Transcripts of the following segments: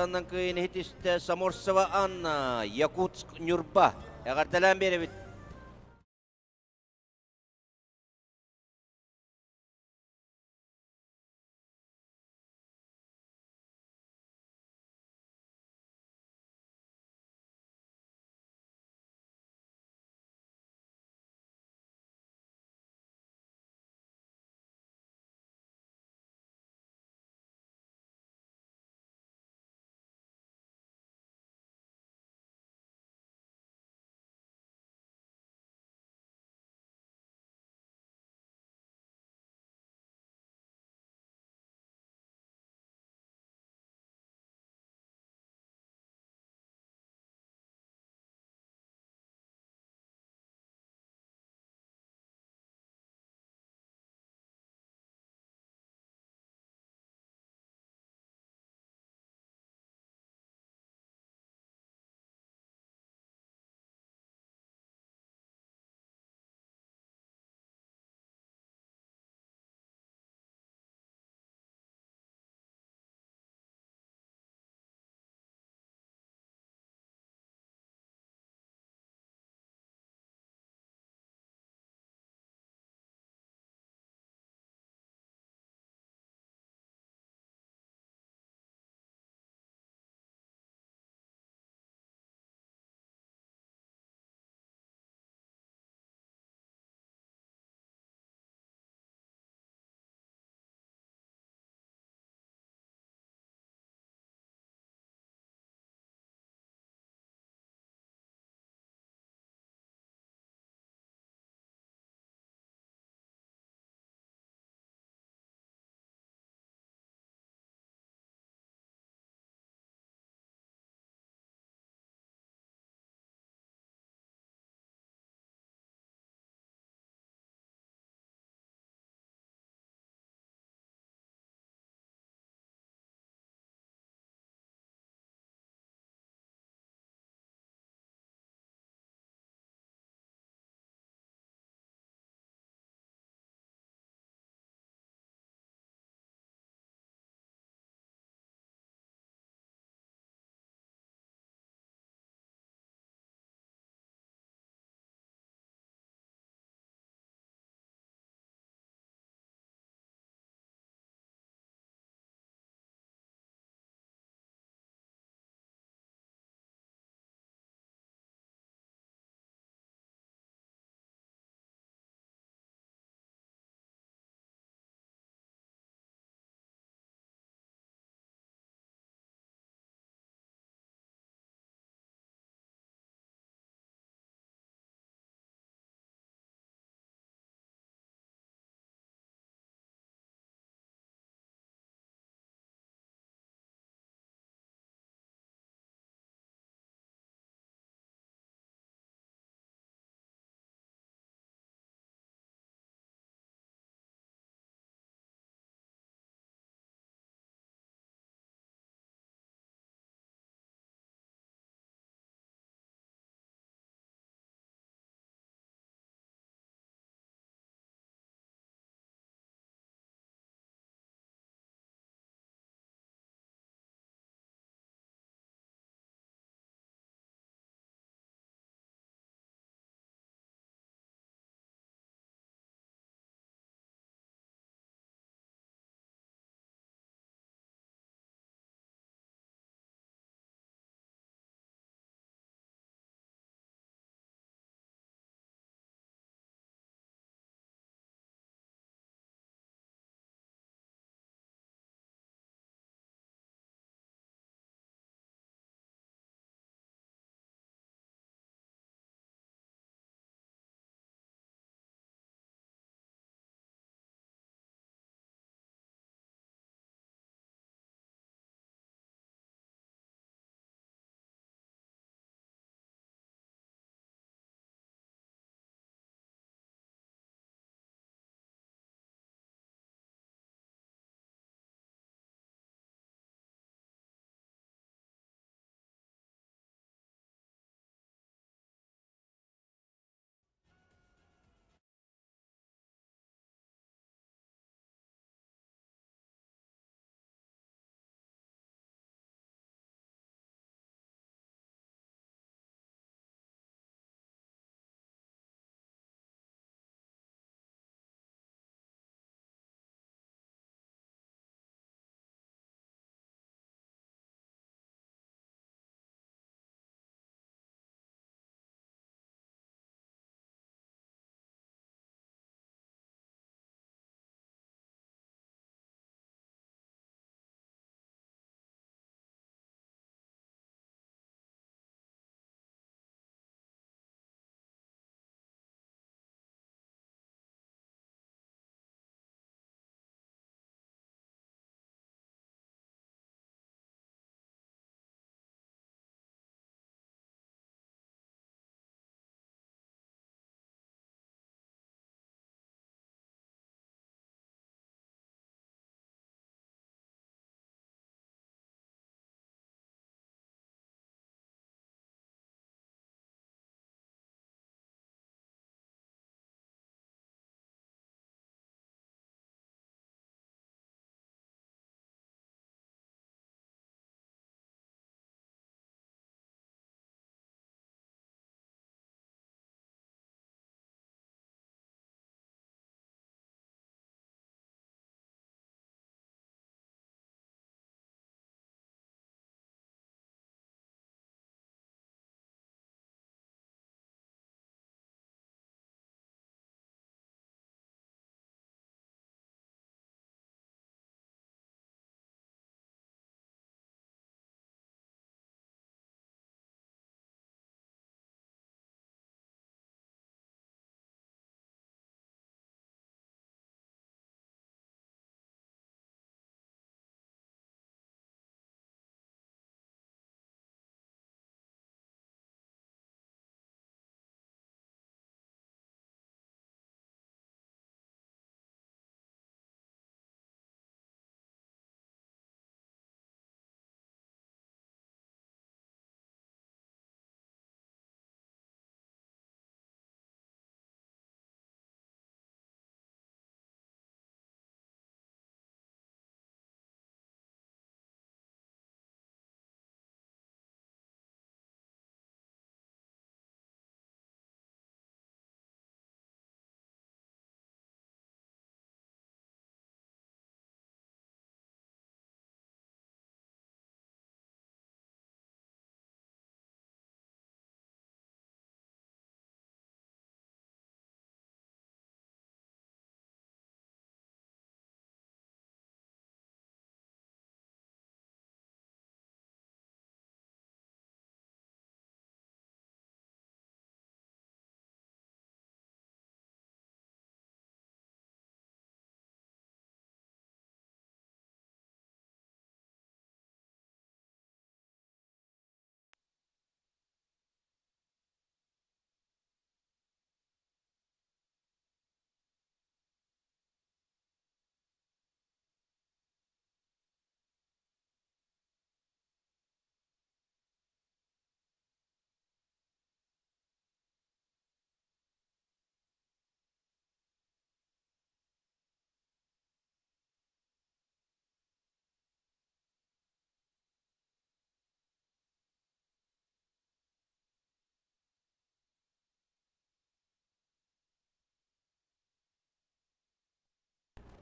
Аннан кыайын иһитистэ Саморцева Анна, Якутск, Ньурба. Эҕэрдэлээн биэрэбит.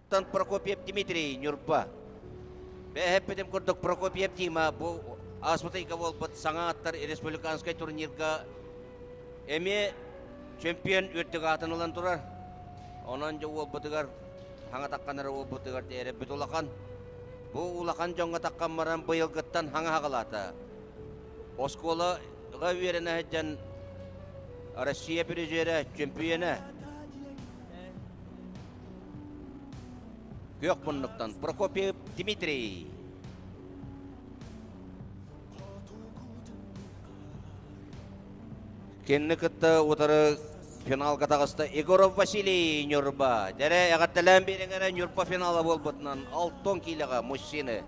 Тан Прокопьев Дмитрий Ньурба. Бэһэппитим курдук Прокопьев Дима бу ааспыт ыйга буолбут саҥа аттар республиканскай турнирга эмиэ чемпион үрдүк аатын ылан турар. Онон дьэ уолбутугар хаҥа тахханара уолбутугар эрэ улахан. Бу улахан дьоҥҥо таххан баран быйылгыттан хаҥа хаҕалаата. Оскуолаҕа үөрэнэ сылдьан Россия призерэ, чемпионэ Күөх муннуктан Прокопьев Дмитрий. Кинини кытта утары финалга таҕыста Егоров Василий Ньурба. Дэрэ эҕэрдэлээн биэриҥ эрэ Ньурба финала буолбутунан 60 киилэҕэ мужчины.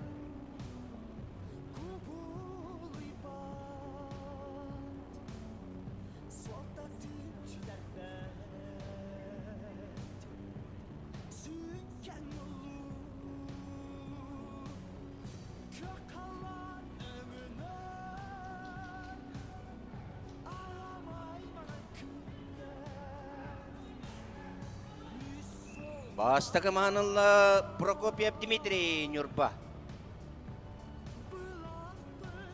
Бастакы маанылла Прокопьев Дмитрий Ньурба.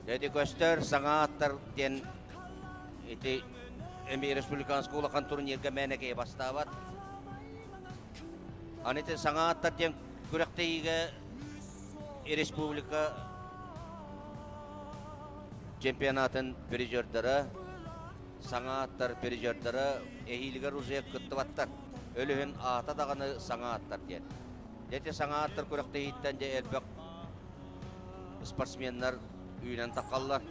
Ити көстөр саҥа аттар диэн ити эми республиканскай улахан турнирга мээнэ киһи бастаабат. Аны ити саҥа аттар диэн күрэхтэһиигэ республика чемпионатын призердара, саҥа аттар призердара эһиилигэр уже кыттыбаттар. Өлүһүн аата даҕаны саҥа аттар диэн. Ити саҥа аттар күрэхтэһииттэн дьэ элбэх спортсменнар үүнэн таххаллар.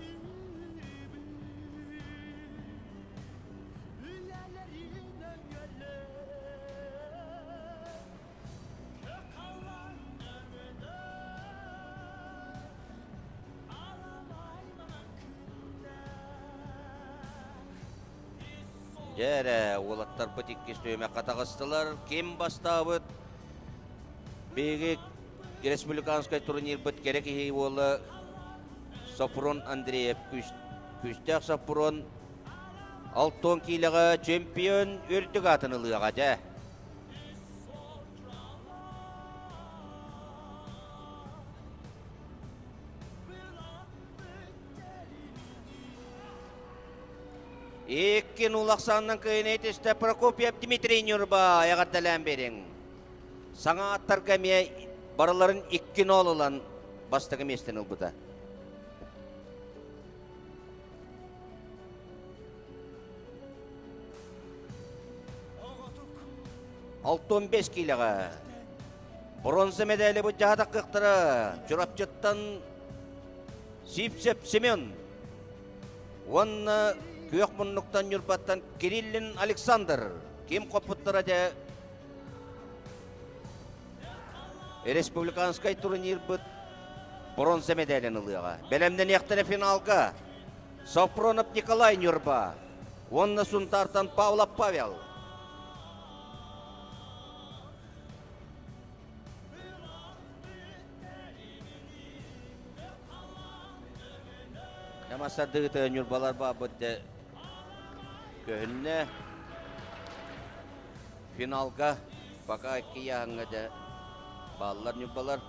Дьэ эрэ, уолаттарбыт иккис түһүмэххэ таҕыстылар. Ким бастаабыт? Биһиги республиканскай турнирбыт кэрэ киһи уола Сопрун Андреев күүстээх Сопрун 60 киилэҕэ чемпион үрдүк аатын ылыаҕа дьэ. Иккин улахсааннан кыайын этистэ Прокопьев Дмитрий Ньурба эҕэрдэлээн биэриҥ. Саҥа аттарга эмиэ барыларын 2-0 ылан бастакы миэстэни ылбыта. 65 киилэҕэ бронза медали быдьаһатах кыахтара Чурапчыттан Сивцев Семен уонна күөх муннуктан Ньурбаттан Кириллин Александр ким хоппуттара дьэ республиканскай турнирбыт бронза медалин ылыаҕа. Бэлэмнэниэхтэрэ финалга Сопронов Николай Ньурба уонна Сунтаартан Павлов Павел. Намасардыгыта Ньурбалар баабыт көһүннэ. Финалга пока икки ыйааһыҥҥа дьэ бааллар ньурбалар.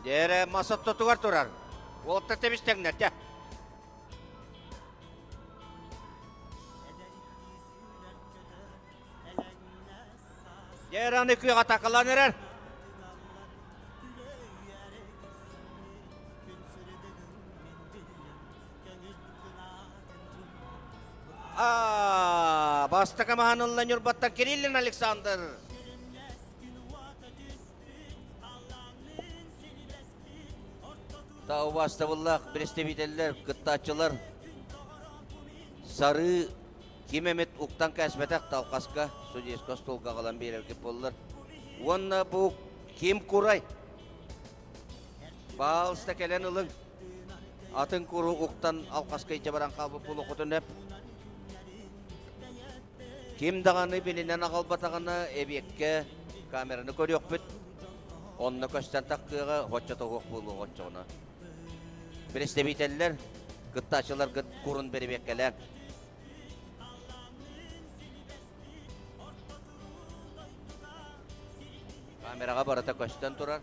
Дьээрэ мас оттотугар турар. Уолаттар тэбис-тэҥнэр дьэ. Дьэ аны күөх атакалаан эрэр. А, бастакы маһанылла Ньурбаттан Кириллин Александр. Убаастабыллаах представителлэр, кыттааччылар сарыы. Ким эмит уктан кээспэтэх талхаска судейскай остуолга аҕалан биэрэргит буоллар. Уонна бу ким курай? Баалыста кэлэн ылыҥ. Атын куру уктан алхаска илдьэ баран хаалбыт буолуоххутун эп. Ким даҕаны билинэн аҕалбатаҕына эбиэккэ камераны көрүөхпүт. Онно көстөн тахтыаҕа, оччотоһуох буолуоҕа оччоҕуна. Представителлэр кыттааччыларгыт курун бэрэбиэркэлээн. Камераҕа барыта көстөн турар.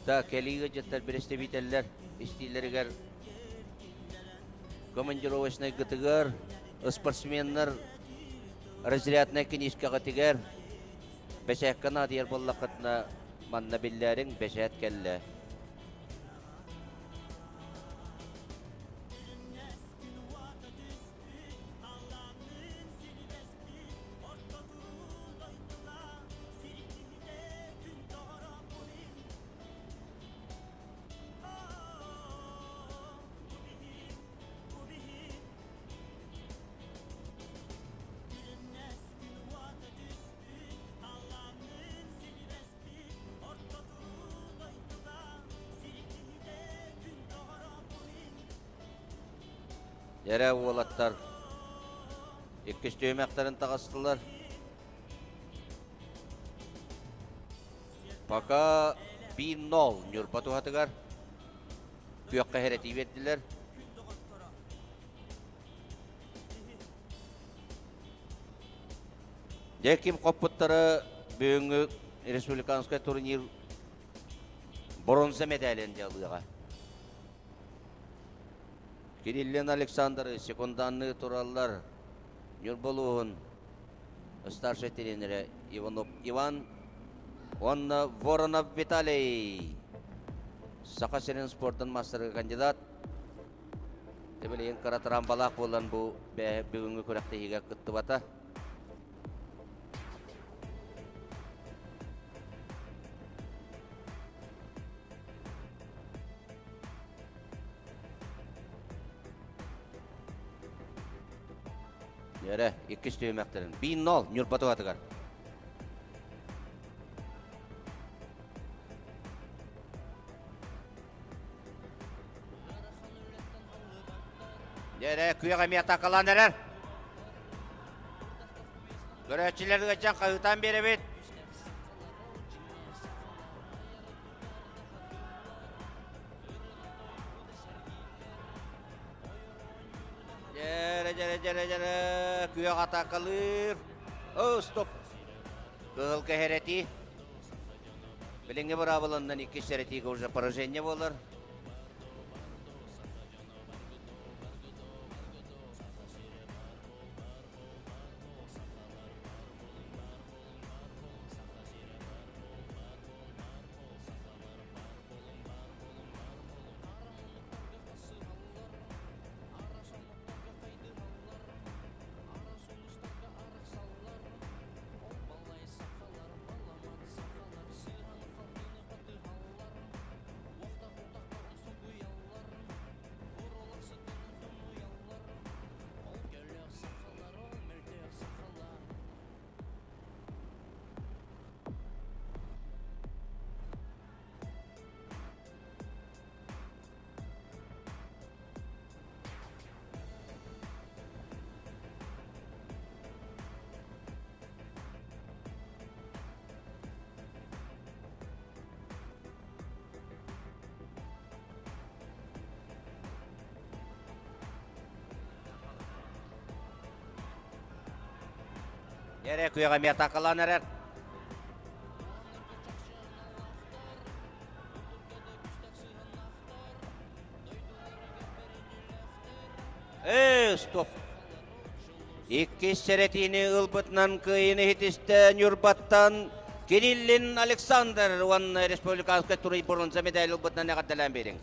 Да, кэлии ыалдьыттар бэрэстэбиитэллэр истиилэригэр командировочнайгытыгар спортсменнар разряднай киниискэҕитигэр бэчээккэ наадыйар буоллаххытына манна биллээриҥ бэчээт кэллэ. Эрэ уолаттар иккис түһүмэхтэрин таҕыстылар. Пока 1-0 Ньурба туһатыгар күөххэ хэрэтии биэрдилэр. Дьэ ким хоппуттара бүгүҥҥү республиканскай турнир бронза медалин дьалыаҕа. Кириллин Александр секунданныы тураллар. Ньурба улууһун старшай тренерэ Иванов Иван уонна Воронов Виталий. Саха сирин спордун маастарыгар кандидат. Билигин кыра трамбалаах буолан бу бүгүҥҥү күрэхтэһиигэ кыттыбата. Эрэ, иккис түһүмэхтэрин. 1-0 Ньурба туһатыгар. Дьэрэ, күөх эмиэ атакалаан эрэр. Көрөөччүлэр ыалдьан хаһыытаан биэрэбит. Дьэрэ, дьэрэ, дьэрэ, дьэрэ, күөх атакалыыр. О, стоп. Кыһыл кэһэрэтии. Билиҥҥи быраабыланнан иккис сэрэтиигэ уже поражение буолар. Эрэ күөҕэ эмиэ атаакалаан эрэр. Ээ, стоп. Иккис сэрэтиини ылбытынан кыайыыны иһитистэ Ньурбаттан Кириллин Александр уонна республиканскай туруй бронза медаль ылбытынан эҕэрдэлээн биэриҥ.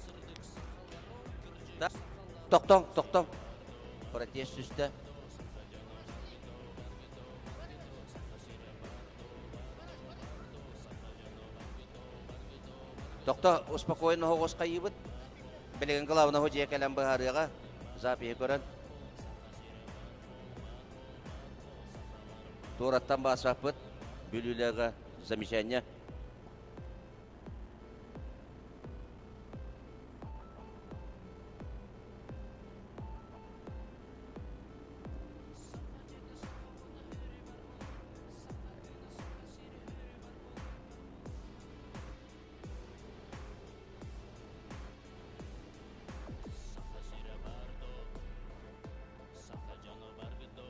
Тохтоҥ, тохтоҥ. Протест түстэ. Тохто, успокоен оһоҕос хайыыбыт. Билигин главного дьиэ кэлэн быһаарыаҕа. Запиһи көрөн. Туораттан баасаппыт Бүлүүлээҕэ замечание. Саха дьоно баргыдо,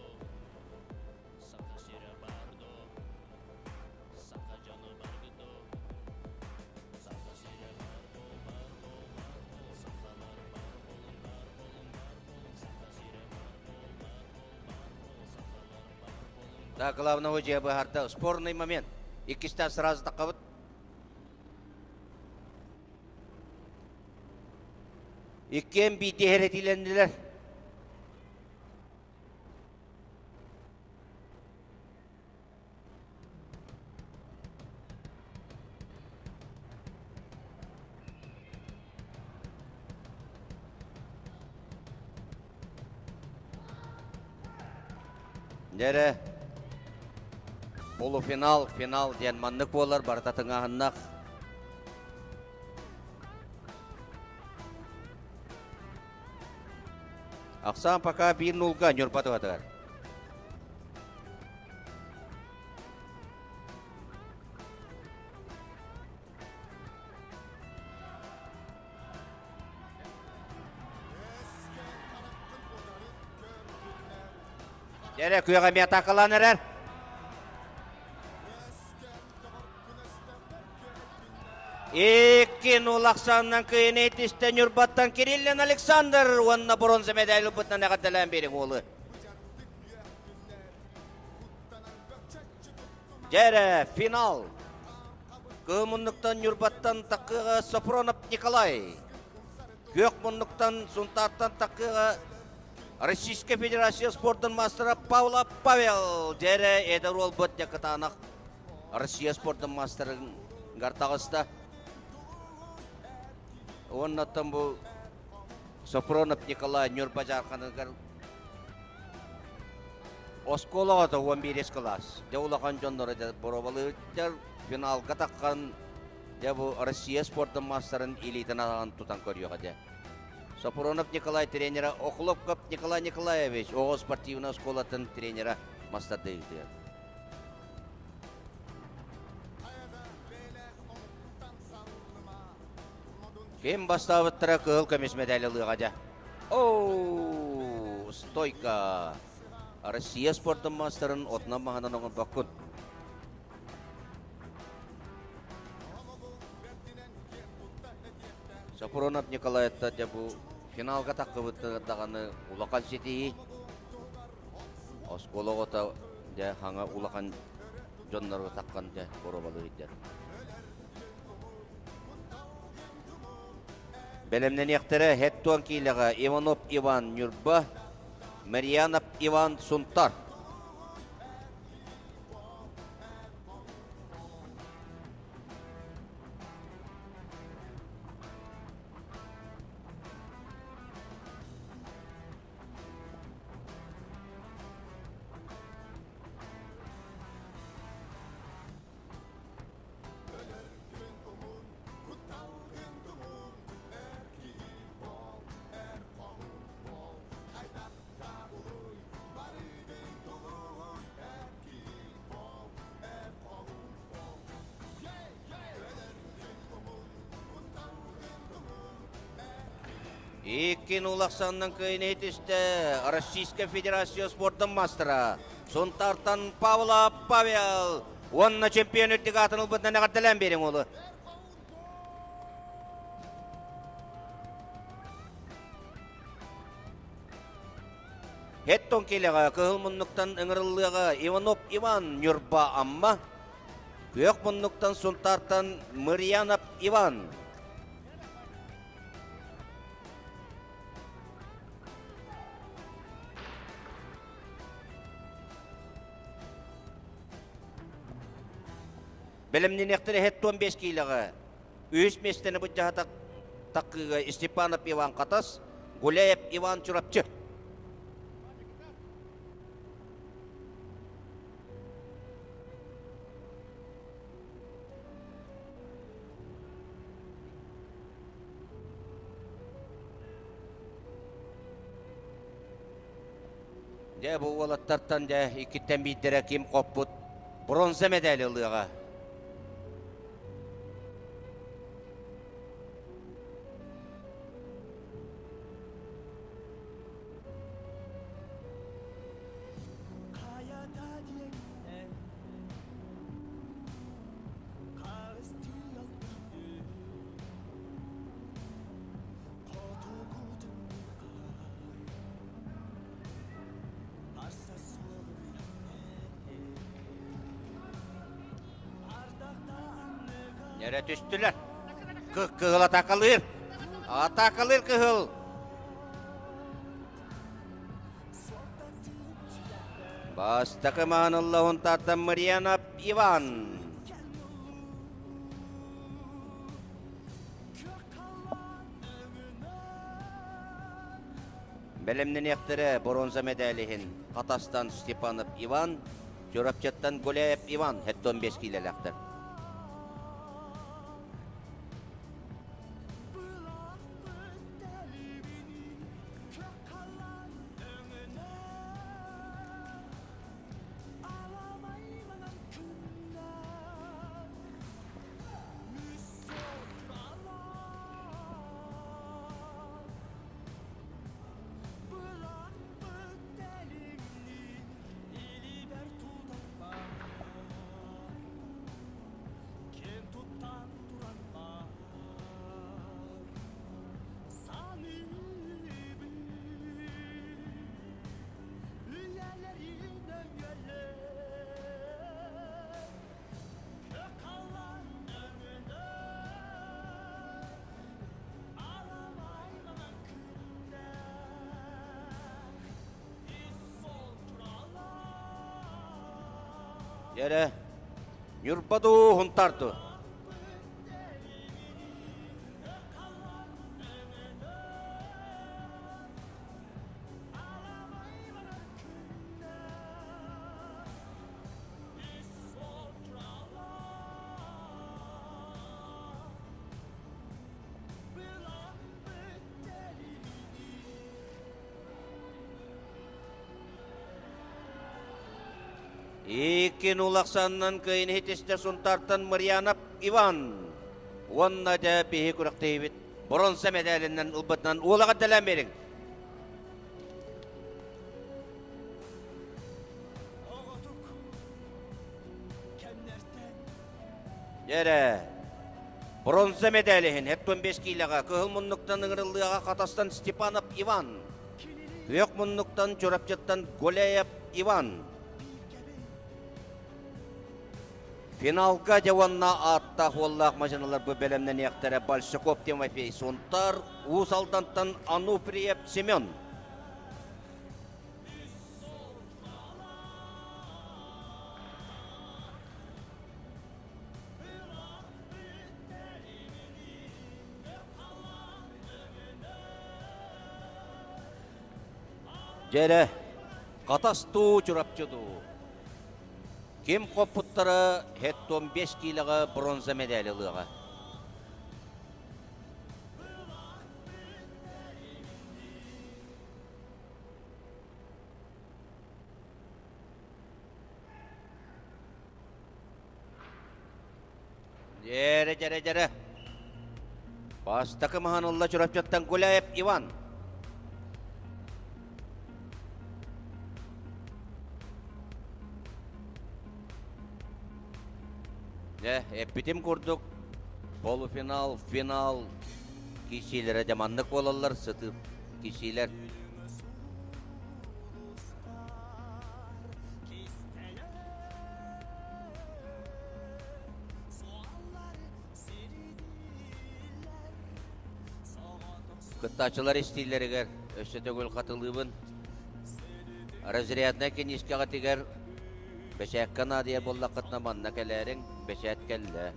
саха сирэ бардо, саха дьоно баргыдо, саха сирэ бар бол бар бол бар бол сахалар бар болун бар болун бар болун саха сирэ бар бол бар бол бар бол сахалар бар болун Да, главного дьиэ быһаарда. Спорный момент. Иккистээн сразу таққабыт. Иккиэн биирдии эрэтиилэннилэр. Дьэрэ, полуфинал, финал диэн маннык буолар барыта тыҥааһыннах. Ахсаан пока биир нулга Ньурба туһатыгар. Дьэрэ күөҕэ эмиэ атаакалаан эрэр. Икки нул ахсаанынан кыайыны итистэ Ньурбаттан Кириллин Александр уонна бронза медаль ылбытынан эҕэрдэлээн биэриҥ уолу. Дьэрэ, финал. Кыһыл муннуктан Ньурбаттан такыаҕа Сопронов Николай. Күөх муннуктан Сунтаартан такыаҕа Российская Федерация спордун маастара Павла Павел. Дьэрэ эдэр уолбут дьэ кытаанах Россия спордун маастарын таҕыста. Уоннаттан бу Сопронов Николай Ньурба дьаарханыгар оскуолаҕа да 11 кылаас. Дьэ улахан дьонноро дьэ боруобалыырдар финалга таххан дьэ бу Россия спордун маастарын илиитин аҕан тутан көрүөҕэ дьэ. Сопронов Николай тренера Охлопков Николай Николаевич оҕо спортивнай оскуолатын тренера мастардыытыгар. Ким бастаабыттара кыһыл көмүс медаль ылыаҕа дьэ. Оу, стойка! Россия спордун маастарын отунан-маһынан оҥорбоккун. Сопронов Николаевта дьэ бу финалга таххыбыт даҕаны улахан ситиһии. Оскуола оҕото дьэ хаҥа улахан дьоннору таххан дьэ боруобалыыр Бэлэмнэниэхтэрэ Хеттуон киилэҕэ Иванов Иван Ньурба, Марьянов Иван Сунтар. Иккин улахсаннан кыайын түстэ Российская Федерация спордун мастера Сунтартан Павла Павел уонна чемпион үрдүк аатын ылбытынан эҕэрдэлээн биэриҥ уолу. Хеттон килэҕэ кыһыл муннуктан ыҥырыллыаҕа Иванов Иван Ньурба Амма, күөх муннуктан Сунтаартан Мырьянов Иван. Бэлэмнэниэхтэрэ 75 киилэҕэ үһүс миэстэни былдьаһа таккыыга Степанов Иван Хатас, Гуляев Иван Чурапчы. Дьэ, бу уолаттартан дьэ иккиттэн биирдэрэ ким хоппут бронза медали ылыаҕа. Нэрэ түстүлэр. Кыһыл атакалыыр. Атакалыыр кыһыл. Бастакы маанылла Унтааттан Марьяна Иван. Бэлэмнэниэхтэрэ боруонса мэдээлиһин Хатастан Степанов Иван, Чурапчыттан Гуляев Иван 75 киилэлээхтэр. Дьэрэ, Ньурба дуу, Хунтаар дуу? Иккин улахсаннан кыайын иһитистэ Сунтаартан Марьянов Иван уонна дьэ биһи күрэхтэһиибит боронса мэдээлинэн ылбытынан уолаҕа дэлээн биэриҥ. Дьэрэ, бронза медаль иһин 75 киилэҕэ кыһыл муннуктан ыҥырыллыаҕа Хатастан Степанов Иван, күөх муннуктан Чурапчыттан Гуляев Иван. Финалга дьэ уонна ааттаах уоллаах мадьыналар бу бэлэмнэниэхтэрэ Большаков Тимофей Сунтар, Уус Алдантан Ануфриев Семен. Дьэрэ, Хатас дуу, Чурапчы дуу? Ким хоппуттара 75 киилэҕэ бронза медаль ылыаҕа. Дьэрэ, дьэрэ, дьэрэ. Бастакы маһан ылла Чурапчыттан Гуляев Иван. Дьэ, эппитим курдук, полуфинал, финал киирсиилэрэ дьэ маннык буолаллар, сытыы киирсиилэр. Кыттааччылар истиилэригэр өссө төгүл хатылыыбын. Разряднай киниискэҕитигэр бэчээккэ наадыйар буоллаххытына манна кэлээриҥ, бэчээт кэллэ.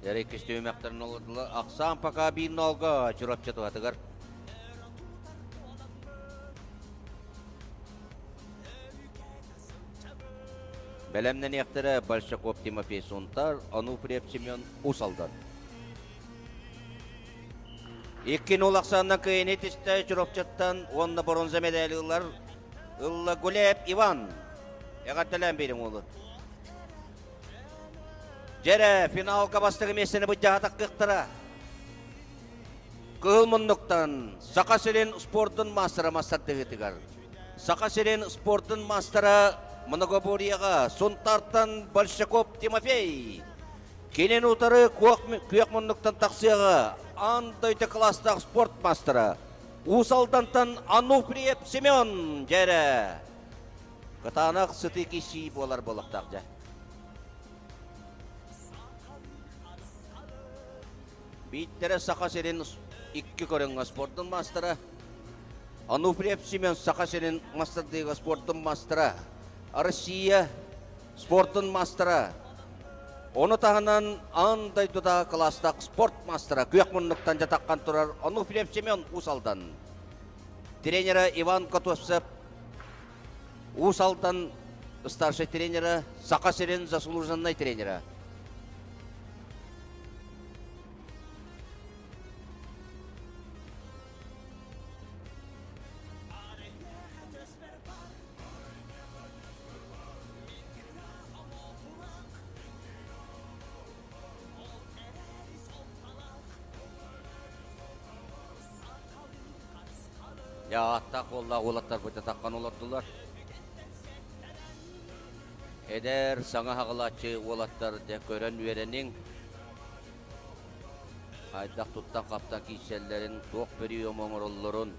Дьэ иккис түһүмэхтэрин олордулар. Ахсаан пока биир нолга Чурапчы туһатыгар. Бэлэмнэниэхтэрэ Большаков Тимофей Сунтар, Ануфриев Семен Усалдан. Икки нул ахсаанынан кыайыны тистэ Чурапчыттан уонна боронза медали ылар ылла Гулеп Иван. Эҕэрдэлээн биэриҥ уолу. Дьэрэ, финалга бастакы миэстэни былдьаһатахтыахтара. Кыһыл муннуктан Саха сирин спордун маастара мастардыһыытыгар. Саха сирин спордун маастара многоборьеҕа Сунтартан Большаков Тимофей. Кинини утары күөх муннуктан тахсыаҕа аан дойду кылаастаах спорт маастара Уус Алдантан Ануфриев Семен дьэрэ. Кытаанах сытыы киирсии буолар буолуохтаах дьэ. Бииттэрэ Саха сирин икки көрүҥҥэ спордун маастара. Ануфриев Семен Саха сирин мастардыыга спордун маастара. Россия спордун маастара. Ону таһынан аан дойдутааҕы кылаастаах спорт маастара күөх муннуктан дьатаххан турар Ануфриев Семен Уус Алдан. Тренера Иван Котовцев Уус Алдан старший тренера, Саха сирин заслуженный тренера. Дьэ ааттаах уоллаах уолаттарбыт атаххан олордулар. Эдэр, саҥа хаҕылааччы уолаттар дьэ көрөн үөрэниҥ. Хайдах туттан-хаптан киирсэллэрин, туох прием оҥороллорун.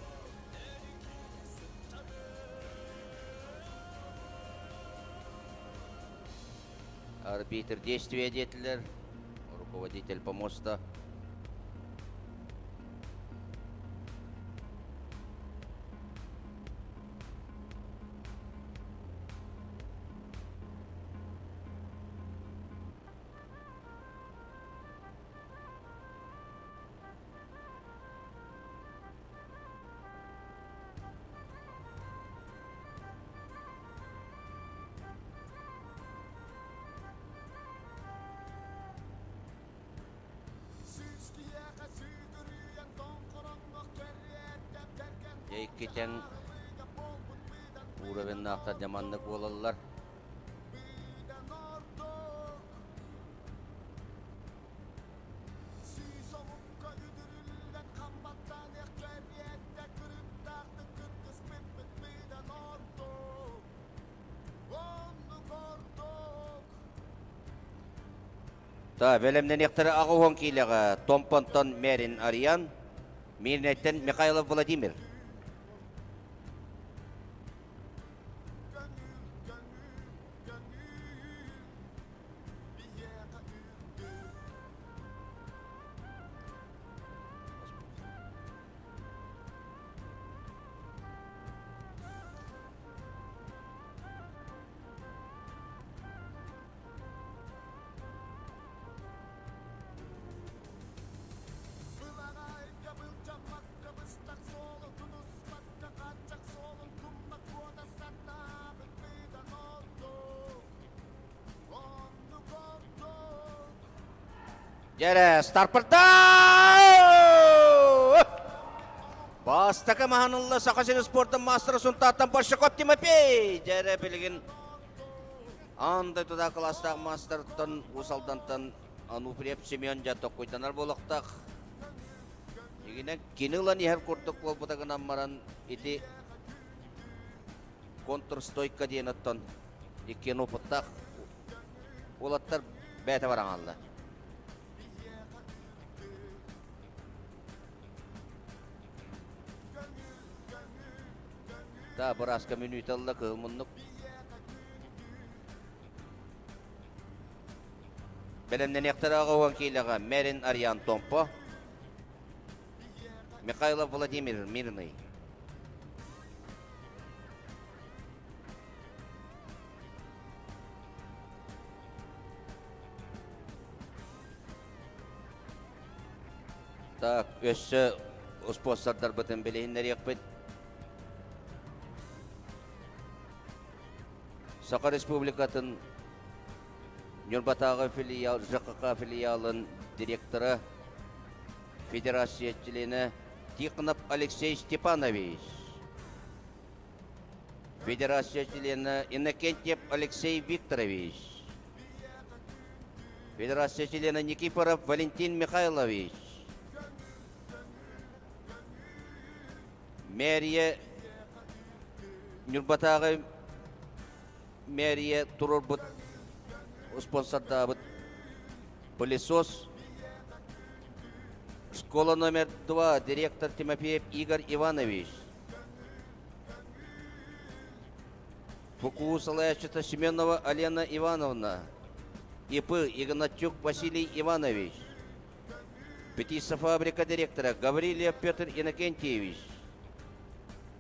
Арбитр действия диэтилэр, руководитель помоста. Дьэ икки тэҥ уровеннаахтар дьэ маннык буолаллар. Та бэлэмнэниэхтэрэ 80 киилэҕэ Томпонтон Мэрин Ариан, Мирнэйтэн Михайлов Владимир. Дьэрэ, старпырда! Бастакы маһан ылла Саха сирин спордун маастара Сунтаартан Большаков Тимофей! Дьэрэ билигин аан дойдуда кылаастаах маастартан Уус Алдантан Ануфриев Семен дьэ токкуйданар буолуохтаах. Дьигинэн кини ылан иһэр курдук буолбута гынан баран ити. Контрстойка диэн оттон иккиэн опыттаах уолаттар бэйэтэ бараҥалла. Да, бырааска мүнүүтэ ылла кыһыл муннук. Бэлэмнэниэхтэрэ 80 киилэҕэ Мэрин Ариан Томпо, Михайлов Владимир Мирный. Так, өссө спонсордарбытын билиһиннэриэхпит. Саха Республикатын Ньурбатааҕы филиал, ЖКХ филиалын директора, федерация членэ Тихонов Алексей Степанович, федерация членэ Иннокентьев Алексей Викторович, федерация членэ Никифоров Валентин Михайлович, мэрия Ньурбатааҕы мэрия туруорбут спонсордаабыт пылесос школа номер 2 директор Тимофеев Игорь Иванович ФКУ салайааччыта Семенова Алена Ивановна ИП Игнатюк Василий Иванович Птицефабрика директора Гаврильев Петр Иннокентьевич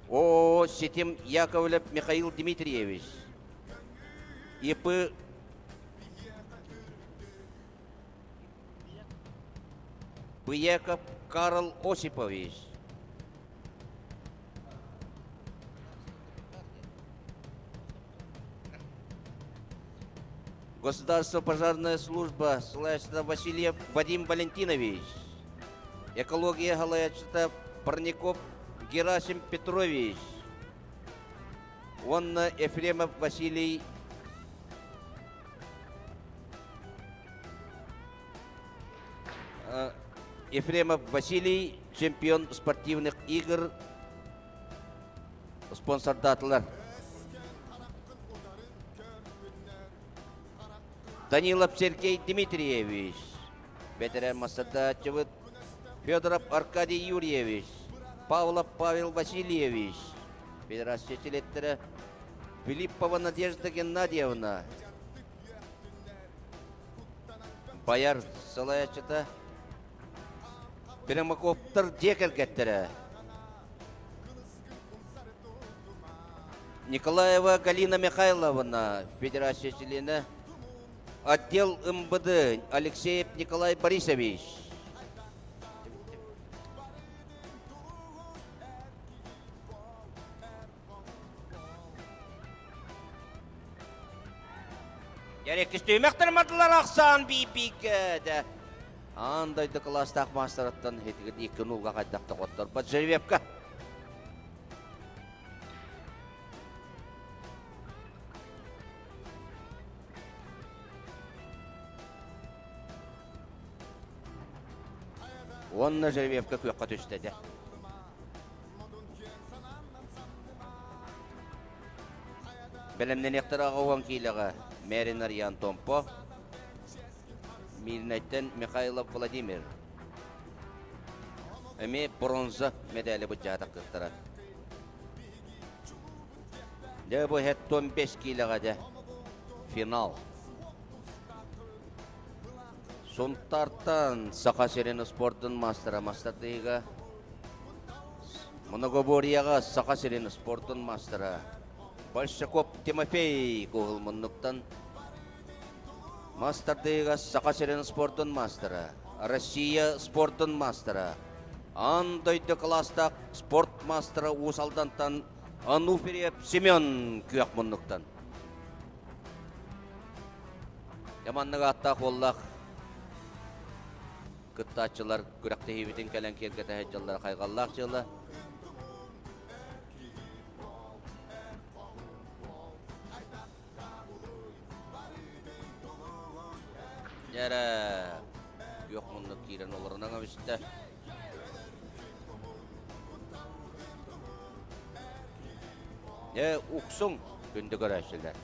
ООО «Ситим» Яковлев Михаил Дмитриевич, ИП Быяков Карл Осипович. Государство пожарная служба салайааччыта Васильев Вадим Валентинович. Экология салайааччыта Парников Герасим Петрович. Уонна Ефремов Василий Ефремов Василий, чемпион спортивных игр, спонсордаатылар. Данилов Сергей Дмитриевич, бэтэрээн массадааччыбыт Федоров Аркадий Юрьевич, Павлов Павел Васильевич, федерация чилиэттэрэ Филиппова Надежда Геннадьевна, Баяр салайааччыта Пермаковтар дьиэ кэргэттэрэ Николаева Галина Михайловна, федерация чилиэнэ, отдел МВД Алексеев Николай Борисович. Дьэреккистүүмэхтэр мардылар ахсаан биибииккэ Аан дойду кылаастаах маастарыттан итигит икки нуулга хайдах да хотторбот Жеребьевка. Уонна Жеребьевка күөххэ түстэ дэ. Бэлэмнэниэхтэрэ 80 киилэҕэ Мэрин Арьян Томпо, Мирнэйтэн Михайлов Владимир. Эмиэ бронза медали быдьаатах кыттара. Дьэ бу хеттон 5 киилэҕэ дьэ финал. Сунтаартан Саха сирин спордун маастара мастардыыга Многоборьеҕа Саха сирин спордун маастара Большаков Тимофей Куһул муннуктан Мастардыыга Саха сирин спордун маастара, Россия спордун маастара, аан дойду кылаастаах спорт маастара Уус Алдантан Ануфриев Семен күөх муннуктан. Яманнык ааттаах уоллаах кыттааччылар күрэхтэһиибитин кэлэн киэргэтэ сылдьаллара хайҕаллаах дьыала. Дьэрэ күөх муннук киирэн олорунан эбистэ. Дьэ, уксуҥ, күндү көрөөччүлэр.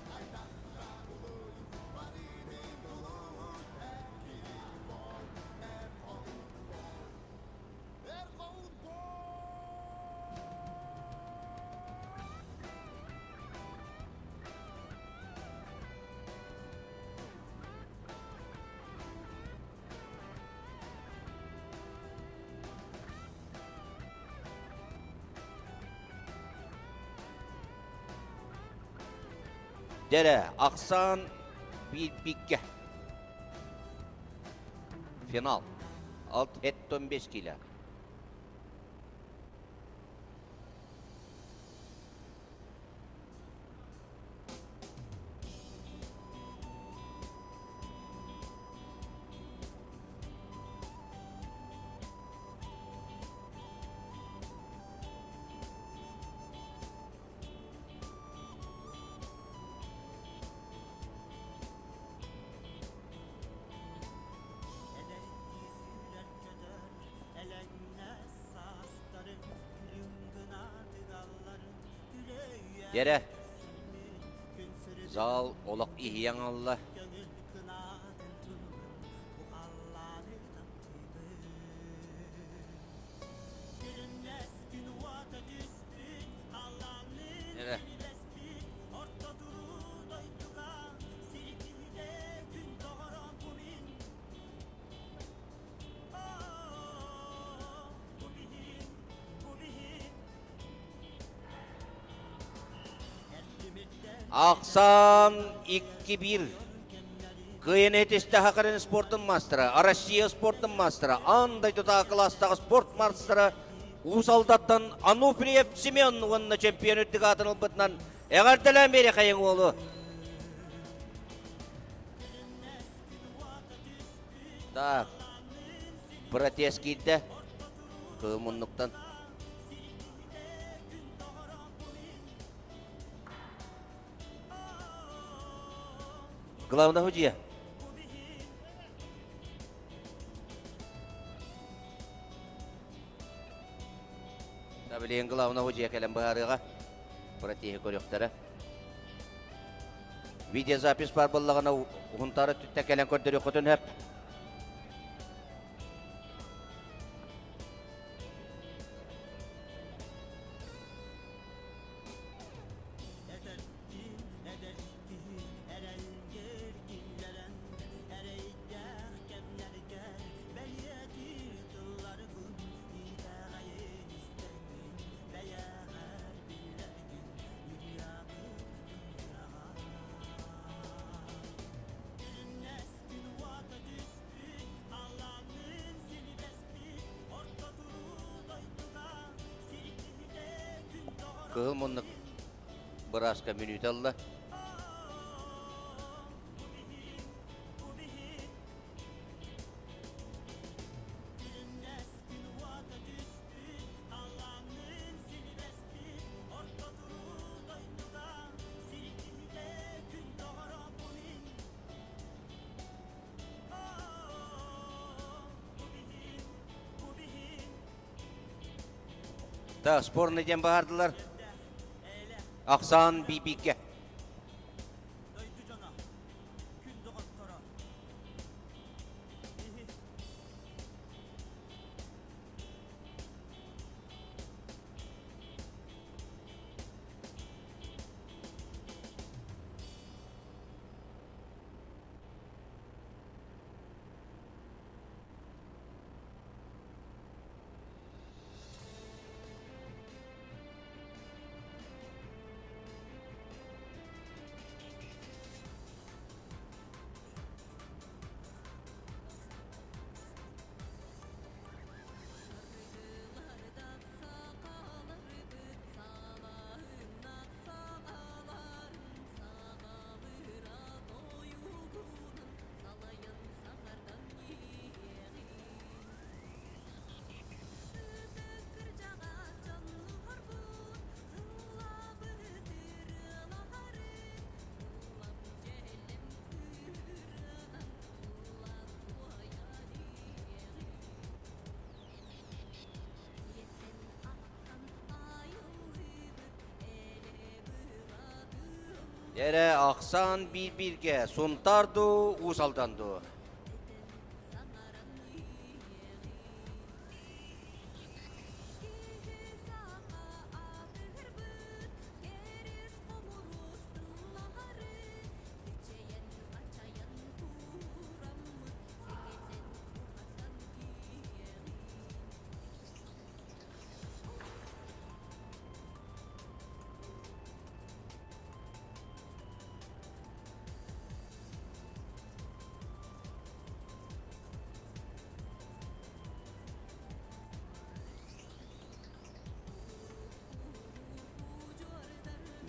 Дэрэ, ахсаан биир-бииргэ. Финал. 6,5 киилэ. Дьэрэ, зал олох иһийэн алла. Дьэрэ. Ахсаан 2-1. Кыайан этистэ Хакарин спортун мастера, Россия спортун мастера, аан дойдутааҕы кылаастаах спорт мастера Уус Алдаттан Ануфриев Семен уонна чемпион үрдүк аатын ылбытынан эҕэрдэлээн биэриэхэйиҥ уолу. Так, протест киирдэ. Кыыл муннуктан. Главного дьиэ. Да, билигин главного дьиэ кэлэн быһаарыаҕа. Протеһы көрүөхтэрэ. Видеозапись баар буоллаҕына уһунтаары өттүттэн кэлэн көрдөрүөххүтүн сөп. Кыһыл муннук бырааска мүнүүтэ ылла. Да, спорный диэн баһаардылар. Ахсаан биибииккэ. Эрэ ахсаан биир-бииргэ Сунтаар дуу, Уус Алдан дуу?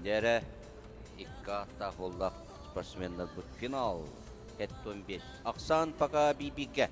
Дьэрэ икки ааттаах буоллах спортсменнарбыт финал 75. Ахсаан пока бибигэ.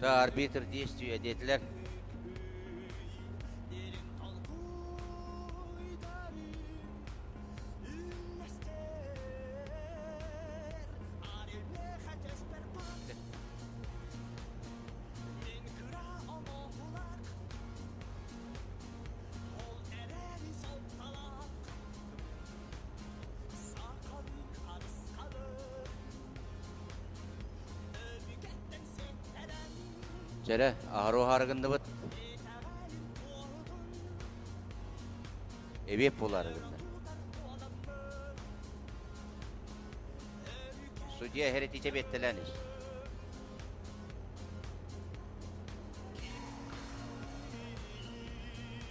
Арбитр действия диэтилэр. Чэрэ, аһару аһарыгынныбыт. Эбиэп буолаарыгынна. Судья эһэрэтиитэ биэттэлээн ис.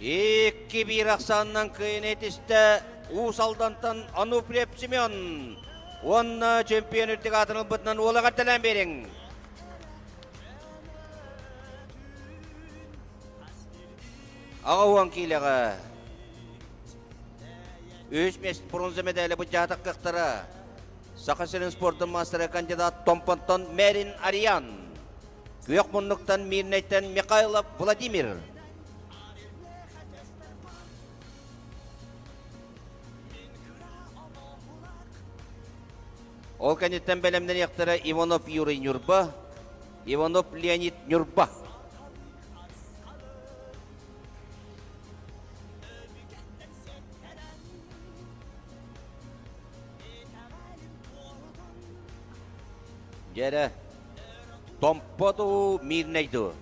2-1 ахсаанынан кыайан этистэ Уус Алдантан Ануфриев Семен уонна чемпион үрдүк аатын ылбытынан уола эҕэрдэлээн биэриҥ. Аҕа уон киилэҕэ үс миэстэ бронза медали быдьаатах кыахтара Саха сирин спордун маастара кандидат Томпонтон Мэрин Ариан. Күөх муннуктан Мирнэйтэн Михайлов Владимир. Ол кэнниттэн бэлэмнэниэхтэрэ Иванов Юрий Ньурба, Иванов Леонид Ньурба. Дьэрэ, Томпо дуу, Мирнэй дуу?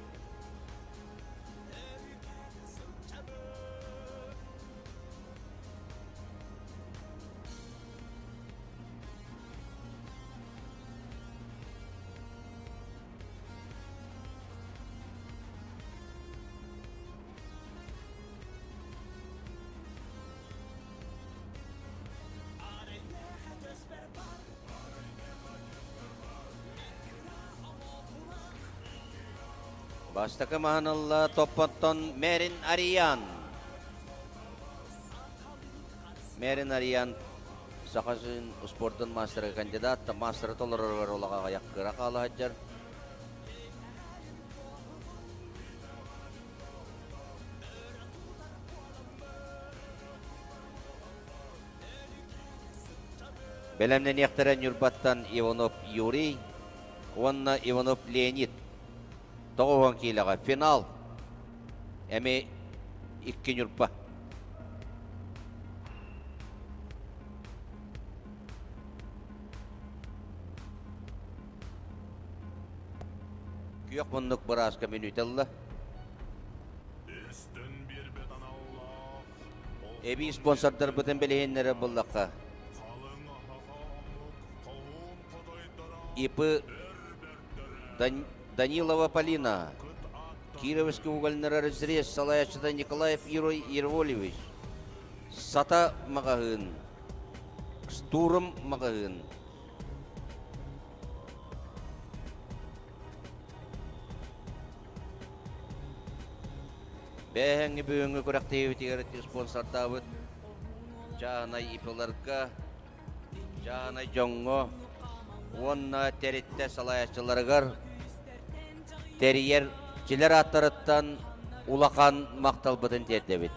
Бастакы маһын Топпоттон Мэрин Ариан. Мэрин Ариан Саха сирин спордун маастара кандидат, маастара толороругар улаҕа аҕыйах кыра хаала сылдьар. Бэлэмнэниэхтэрэ Ньурбаттан Иванов Юрий уонна Иванов Леонид. 90 киилэҕэ финал. Эми икки Ньурба. Күөх муннук бырааска мүнүүтэ ылла. Эбии спонсордарбытын билиһиннэрэр буллахха ИП Данилова Полина, Кировский угольный разрез салайааччыта Николаев Юрий Ервольевич, Сата маҕаһыын, Штурм маҕаһыын, Бээһэҥҥи бүгүҥҥү күрэхтэһиибитигэр спонсордаабыт чааһынай ИП-ларга, чааһынай дьоҥҥо уонна тэрилтэ салайааччыларыгар тэрийэр чилэр ааттарыттан улахан махталбытын тиэрдэбит.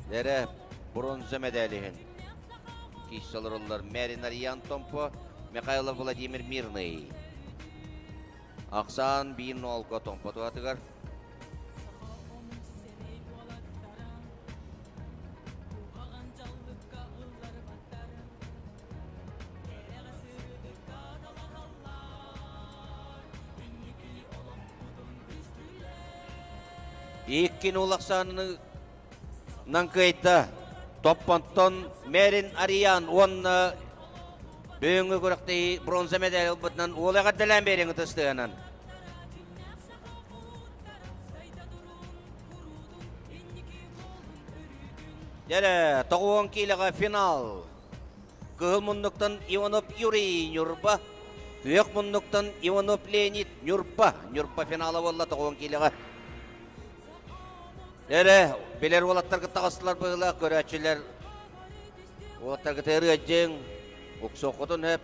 Эрэ бронза медалиһин киирсэ олороллор Мэрин Арьян Томпо, Михайлов Владимир Мирный. Ахсаан биир нолго Томпо туһатыгар. Иккин улахсаанынан кыайда. Топпонтон Мэрин Ариян уонна бүгүҥҥү күрэхтэһии бронза медаль ылбытынан уол эҕэрдэлээн биэриҥ ытыстыганан. Дьэрэ, 90 киилэҕэ финал. Кыһыл муннуктан Иванов Юрий Ньурба, күөх муннуктан Иванов Леонид Ньурба. Ньурба финала буолла 90 киилэҕэ. Эрэ, билэр уолаттаргыт таҕыстылар быһыылаах көрөөччүлэр. Уолаттаргыт ырыадьыҥ, уксуоххутун хөп.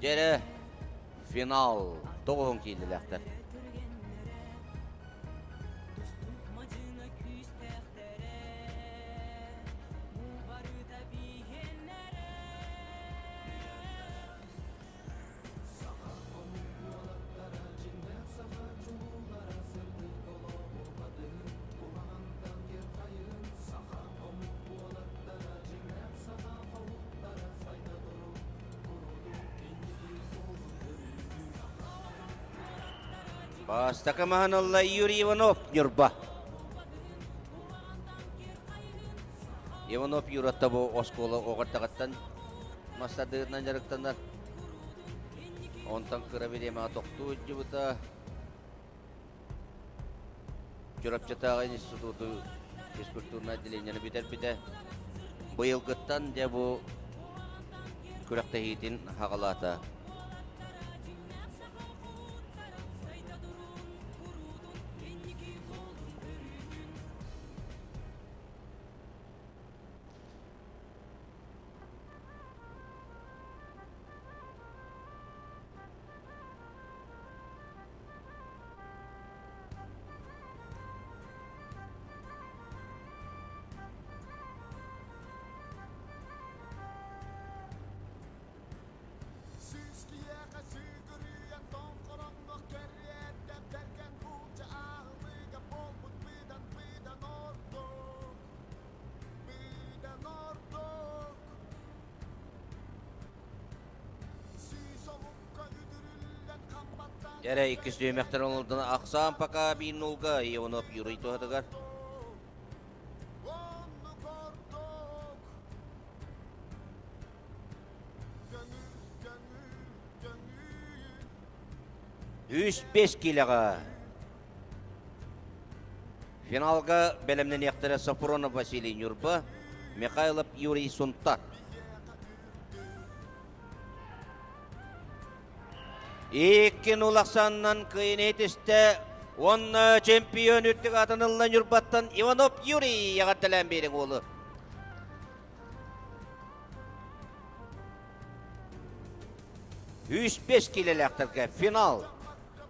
Дьэрэ, финал тоҕуһун киирдилэхтэр. Бастакы маһын ылла Юрий Иванов, Ньурба. Иванов Юратта бу оскуола оҕортаҕыттан мастардыырынан дьарыктанар. Онтон кыра бириэмэҕэ тохтуу сылдьыбыта. Чурапчытааҕы институту физкультурнай отделениены бүтэрбитэ. Быйылгыттан дьэ бу күрэхтэһиитин хаҕалаата. Сүүскүйэхэ сүгүрүйэн тоҥхороҥҥо кэриэтэ бэргэн буулдьа аһылыга буолбут быдан быдан ордук быдан ордук сүүс омукка үтүрүллэн хампаттан Эрэ иккис түһүмэхтэр оҥолдон ахсаан пока биир нулга Иванов Юрий туһатыгар. Оннук ордук Үс бес киилэҕэ финалга бэлэмнэниэхтэрэ Сафронов Василий Ньурба, Михайлов Юрий Сунтар. Иккин улахсаннан кыйын этистэ уонна чемпион үрдүк аатын ылла Ньурбаттан Иванов Юрий эҕэрдэлээн биэриҥ уолу. 105 киилэлээхтэргэ финал.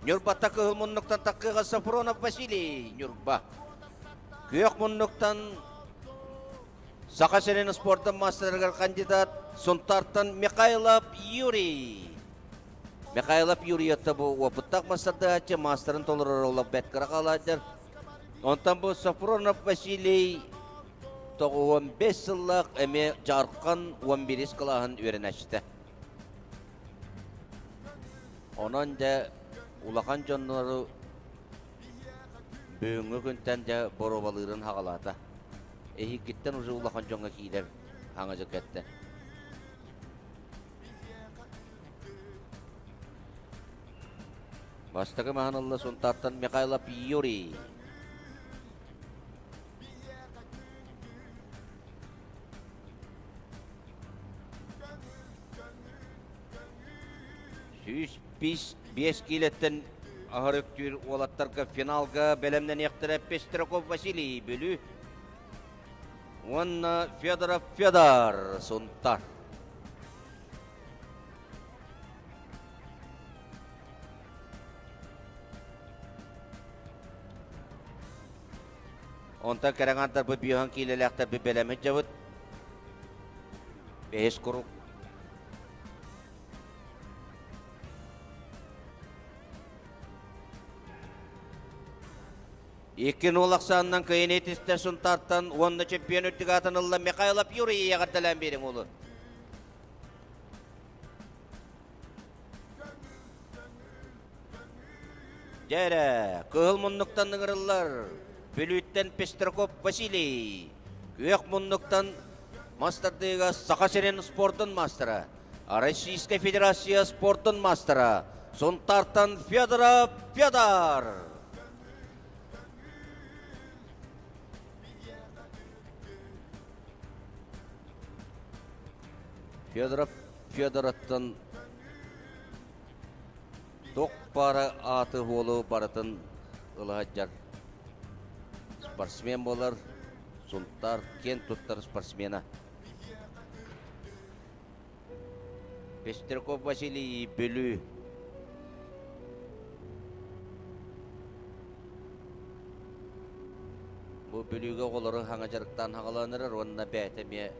Ньурбатта кыһыл муннуктан таккыга Сафронов Василий Ньурба. Күөх муннуктан Саха сирин спордун маастарыгар кандидат Сунтаартан Михайлов Юрий. Михайлов Юрий это бу опыттаах маастардааччы, маастарын толорор олох бэрт кыра хаалааччар. Онтон бу Сафронов Василий 95 сыллаах эмиэ Дьаархан 11 кылааһын үөрэнээччитэ. Онон дьэ улахан дьоннору бүгүҥҥү күнтэн дьэ боруобалыырын хаҕалаата. Эһигиттэн уже улахан дьоҥҥо киирэр хаҥа дьыл кэттэ. Бастакы маһын ылла Сунтаартан Михайлов Юрий. 105 киилэттэн аһар үктүүр уолаттарга финалга бэлэмнэниэхтэрэ Пестряков Василий Бүлүү уонна Федоров Федор Сунтар. Онтон кэрэҥардарбыт биоһан киилэлээхтэрбит бэлэммит дьабыт. Бэһис курук. Икки нуол ахсаанынан кыайын этистэ Сунтаартан уонна чемпион үрдүк аатын ылла Михайлов Юрий эҕэрдэлээн биэриҥ уолу. Дьэ кыһыл муннуктан ыҥырыллар Бүлүүттэн Пестряков Василий, күөх муннуктан мастардыыга Саха сирин спордун маастара, Российскай Федерация спордун маастара Сунтаартан Федоров Федор. Федоров Федороттан Туох баара ааты-уолу барытын ыла сылдьар спортсмен буолар, Сунтаар киэн туттар спортсмена. Пестряков Василий Бүлүү. Бу Бүлүүгэ оҕолору хаҥа дьарыктаан хаҕалаанырар уонна бэйэтэ эмиэ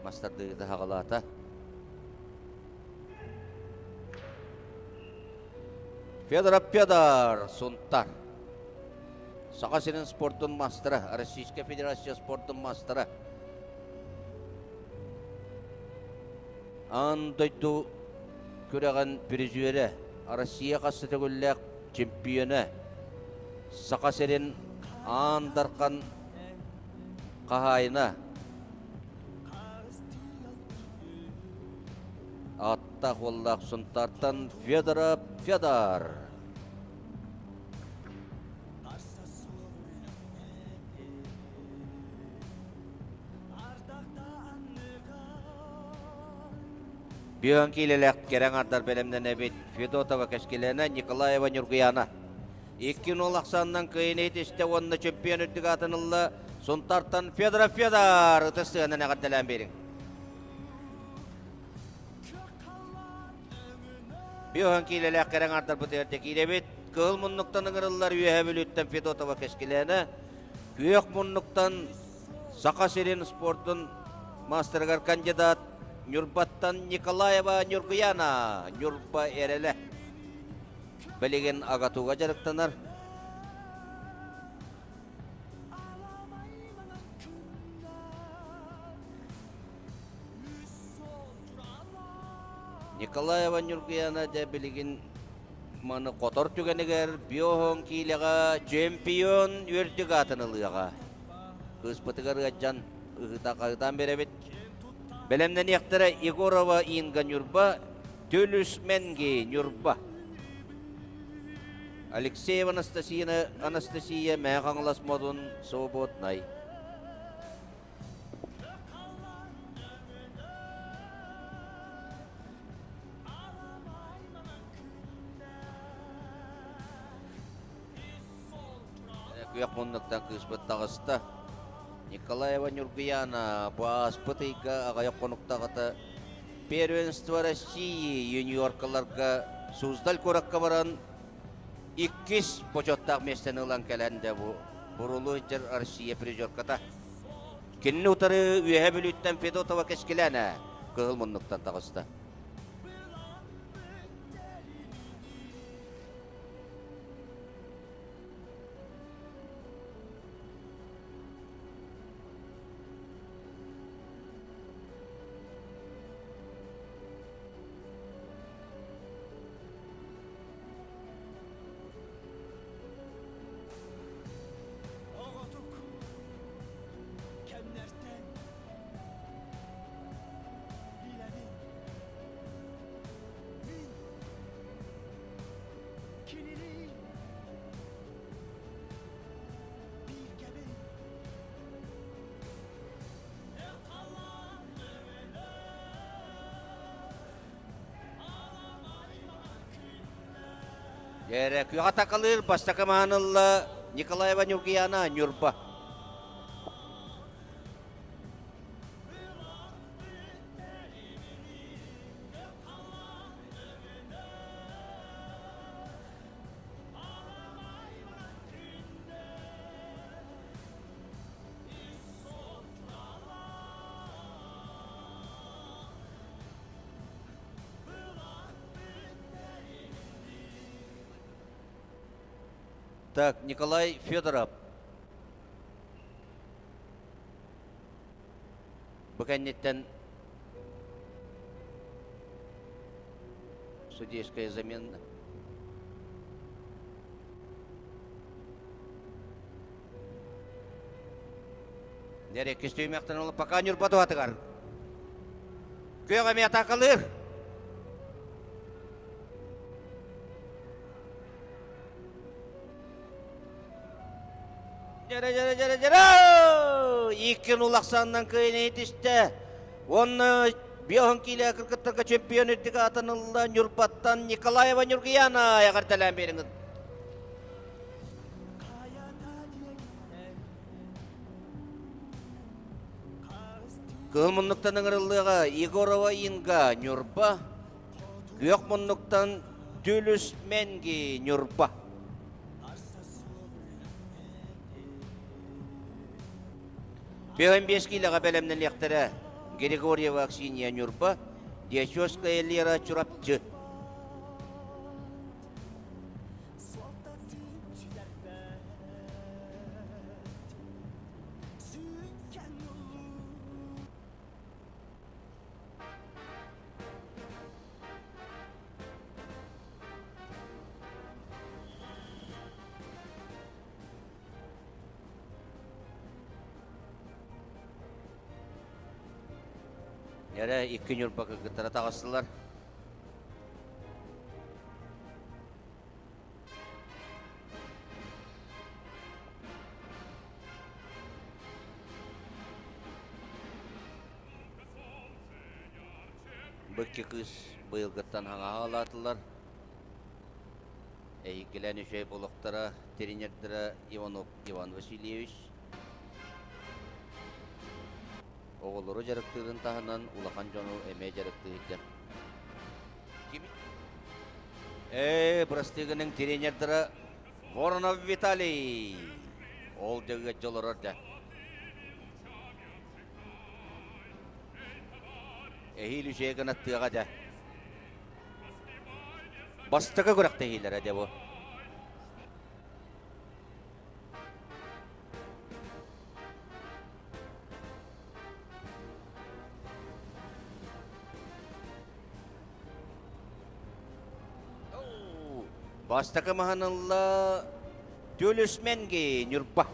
мастардыыта хаҕалаата. Федоров Федор, Сунтар. Саха сирин спордун маастара, Российская Федерация спордун маастара. Аан дойду күрэҕин призерэ, Россия хас төгүллээх чемпиона, Саха сирин аан дархан хаһаайына, Аттаах уоллаах Сунтаартан Федоров Федор. Бүөн киилэлээх кэрэ аҥардар бэлэмнэнэбит Федотова Кэскилээнэ, Николаева Ньургуяна. 2-0 ахсаанынан кыайыны итистэ уонна чемпион үрдүк аатын ылла Сунтаартан Федоров Федор ытыс сыанан эҕэрдэлээн биэриҥ. Биоһан киилэлээх кэрэ аҥаардарбытыгар дьэ киирэбит. Кыһыл муннуктан ыҥырыллар Үөһээ Бүлүүттэн Федотова Кэскилээнэ, күөх муннуктан Саха сирин спордун маастарыгар кандидат Ньурбаттан Николаева Ньургуяна, Ньурба эрэлэ. Билигин АГАТУга дьарыктанар. Николаева Ньургуяна дьэ билигин маны хотор түгэнигэр биоһон киилэҕэ чемпион үрдүк аатын ылыаҕа. Кыыспытыгар ыаддьан ыһыта-хаһытаан биэрэбит. Бэлэмнэниэхтэрэ Егорова Инга Ньурба, Түлүс Менги Ньурба. Алексеева Анастасия, Анастасия Мэҥэ Хаҥалас Модун Свободнай. Күөх муннуктан кыыспыт таҕыста. Николаева Ньургуйаана бу ааспыт ыйга аҕыйах хонуктаҕыта Первенство России юниоркаларга Суздаль куоракка баран иккис бочуоттаах миэстэни ылан кэлэн дэ бу бурулу сылдьар Россия призерката. Кинини утары Үөһэ Бүлүүттэн Федотова Кэскилээнэ кыһыл муннуктан таҕыста. Оҕотук кэмнэртэн билэбин мин кинини бииргэбин. Дьэрэ күөх атакалыыр бастакы маанылла Николаева Ньургуяна Ньурба. Так, Николай Федоров. Бу кэнниттэн судейская замена. Нэреккис түймэхтэн ол пока Ньурба туһатыгар. Күөх эмиэ атаакалыыр. Дьэрэ дьэрэ дьэрэ дьэрэ! Икки улахсаннан кыайын итистэ. Уонна биоһун киилэ кыргыттарга чемпион үрдүк аатын ылла Ньурбаттан Николаева Ньургуяна эҕэрдэлээн биэриҥ. Кыһыл муннуктан ыҥырыллыаҕа Егорова Инга Ньурба, күөх муннуктан Түлүс Менги Ньурба. Бөһөн киилэҕэ бэлэмнэниэхтэрэ Григорьева Аксинья Ньурба, Дьячевская Лера Чурапчы. Эрэ икки Ньурба кыргыттара таҕыстылар. Бу икки кыыс быйылгыттан хаҥаһа ылаатылар. Эйгилээн үчүгэй булуктара тренердара Иванов Иван Васильевич. Оҕолору дьарыктыырын таһынан улахан дьону эмиэ дьарыктыы сылдьар. Ким? Ээ, бырастыы гыныҥ тренердара Воронов Виталий. Ол дьэ дьолорор дьэ. Эһиил үчүгэй гынаттыаҕа дьэ. Бастакы күрэхтэһиилэрэ дьэ бу. Бастакы маһанылла Түлүсменги Ньурба.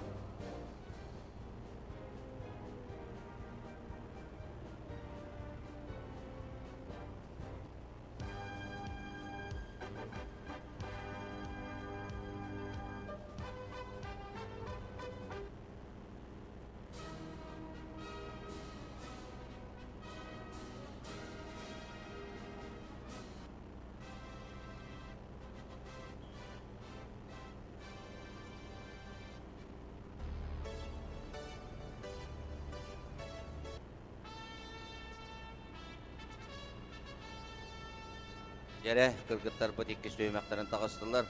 Дьэрэ, кыргыттарбыт иккис түһүмэхтэрин таҕыстылар.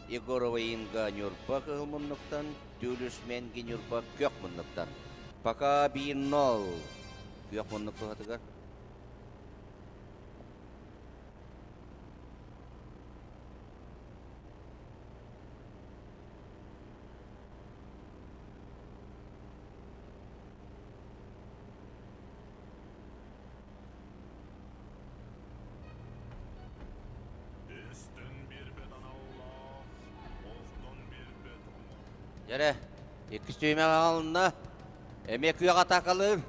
Егорова Инга Ньурба кыһыл муннуктан, Тюлюс Менги Ньурба күөх муннуктан. Пока 1-0 күөх муннук туһатыгар. Үстэн биэрбэт аналлаах, охтон биэрбэт оҥор. Дьэрэ, иккис түһүмэх аҕалынна. Эмиэ күөх атаакалыыр.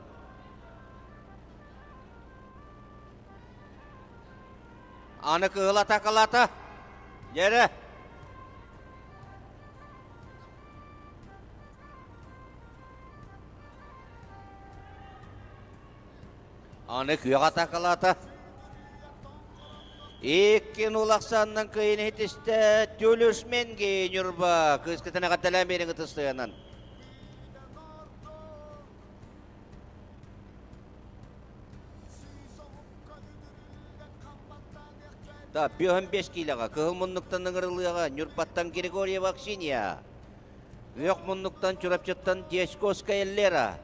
Аны кыһыл атаакалаата. Дьэрэ. Аны күөх атаакалаата. Икки нулахсаннан кыйын иһитистэ Тюлюшменги Ньурба кыыскытын эҕэрдэлээн биэриҥ ытыстыганан. Да, 55 киилэҕэ кыһыл муннуктан ыҥырылыаҕа Ньурбаттан Григорьева Аксинья. Күөх муннуктан Чурапчыттан Дьячковская Лера.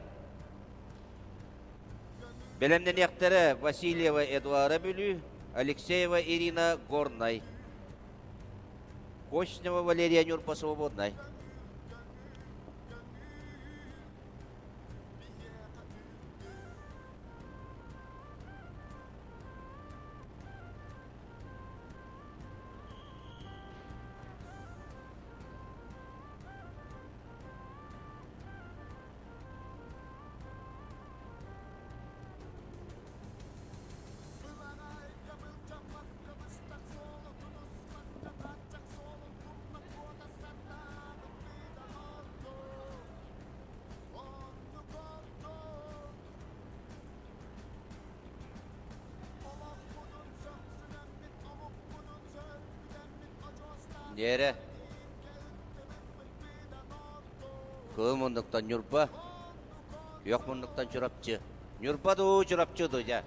Бэлэмнэниэхтэрэ Васильева Эдуара Бүлүү, Алексеева Ирина Горнай, Кочнева Валерия Ньурба Свободнай. Дьиэрэ Кыыл муннуктан Ньурба, күөх муннуктан Чурапчы. Ньурба дуу, Чурапчы дуу дьэ.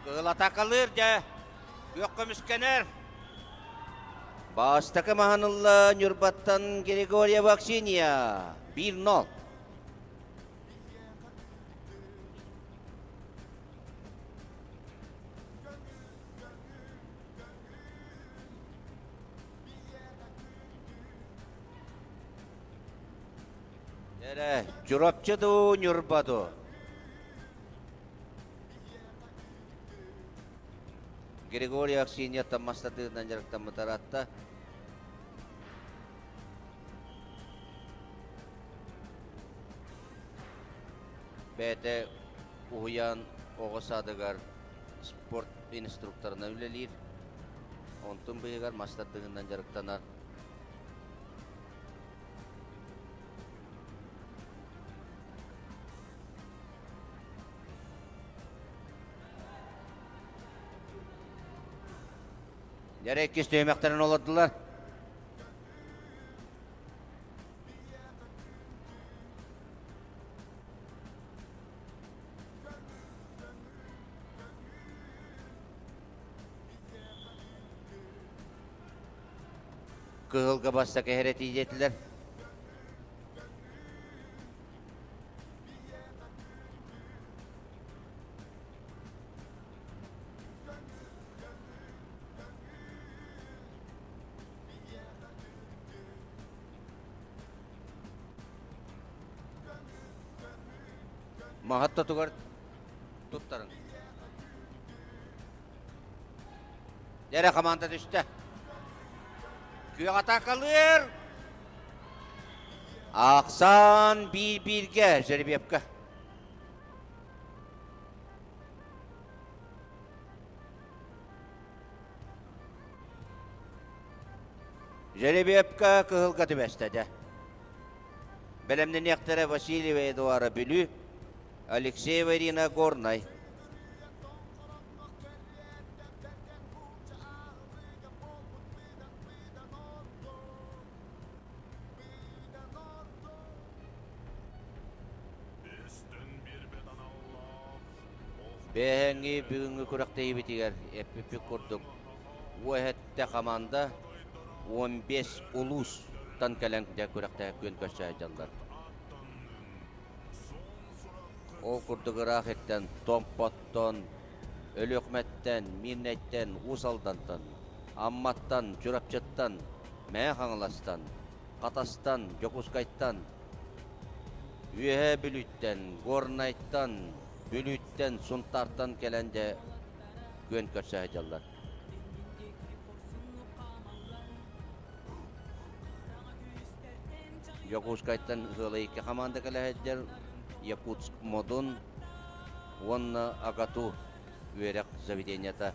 Кыыл атакалыыр дьэ, күөх көмүскэнэр. Бастакы маһанылла Ньурбаттан Григорьева Аксинья 1-0. Эрэ, Чурапчы дуу, Ньурба дуу? Григорий Аксиньяттан мастардыынан дьарыктаммыт аратта. Бэйэтэ уһуйаан оҕо саадыгар спорт инструкторынан үлэлиир. Онтун быыһыгар мас тардыһыынан дьарыктанар. Дьэрэ иккис түһүмэхтэрин олордулар. Кыһылга бастакы иһэрэтии диэтилэр. Маһат тотугар туттарыҥ. Дьэрэ хамаанда түстэ. Күөх атаакалыыр. Ахсан биир-бииргэ Жеребьевка. Жеребьевка кыһылга түбэстэ дьэ. Бэлэмнэниэхтэрэ Васильева Эдуара Бүлүү, Алексеева Ирина Горнай. Бэһэҥи бүгүҥҥү күрэхтэһиибитигэр эппиппит курдук уоһэттэ хамаанда 15 улуустан кэлэн дьэ күрэхтэһэ күөн көрсө сылдьаллар. Ол курдук ыраах иттэн Томпоттон, Өлүөхүмэттэн, Миирнэйтэн, Уус Алдантан, Амматтан, Чурапчыттан, Мэҥэ Хаҥаластан, Хатастан, Дьокуускайтан, Үөһээ Бүлүүттэн, Горнайтан, Бүлүүттэн, Сунтаартан кэлэн дьэ күөн көрсө сылдьаллар. Дьокуускайтан ыала икки хамаанда кэлэ сылдьар Якутск Модун уонна АГАТУ үөрэх заведениета.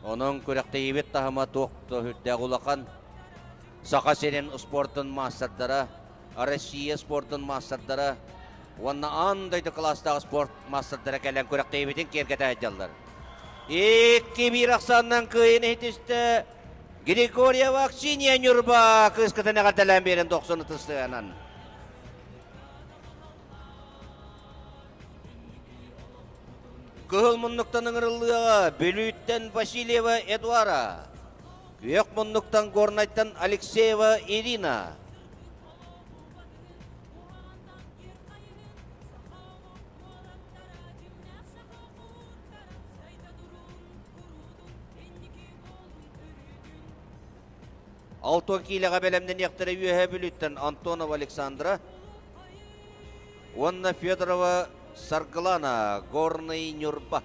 Онон күрэхтэһиибит таһыма туох да сүрдээх улахан. Саха сирин спордун маастардара, Россия спордун маастардара уонна аан дойду кылаастаах спорт маастардара кэлэн күрэхтэһиибитин киэргэтэ сылдьаллар. 2-1 ахсаанынан кыайын иһитистэ Григорьева Аксинья Ньурба кыыскытын эҕэрдэлээн биэрэн 90 ытыстыанан. Кыһыл муннуктан ыҥырыллыаҕа Бүлүүттэн Васильева Эдуара, Күөх муннуктан Горнайтан Алексеева Ирина. Алтон киилэҕэ бэлэмнэниэхтэрэ Үөһээ Бүлүүттэн Антонова Александра уонна Федорова Саргылана, Горный Ньурба.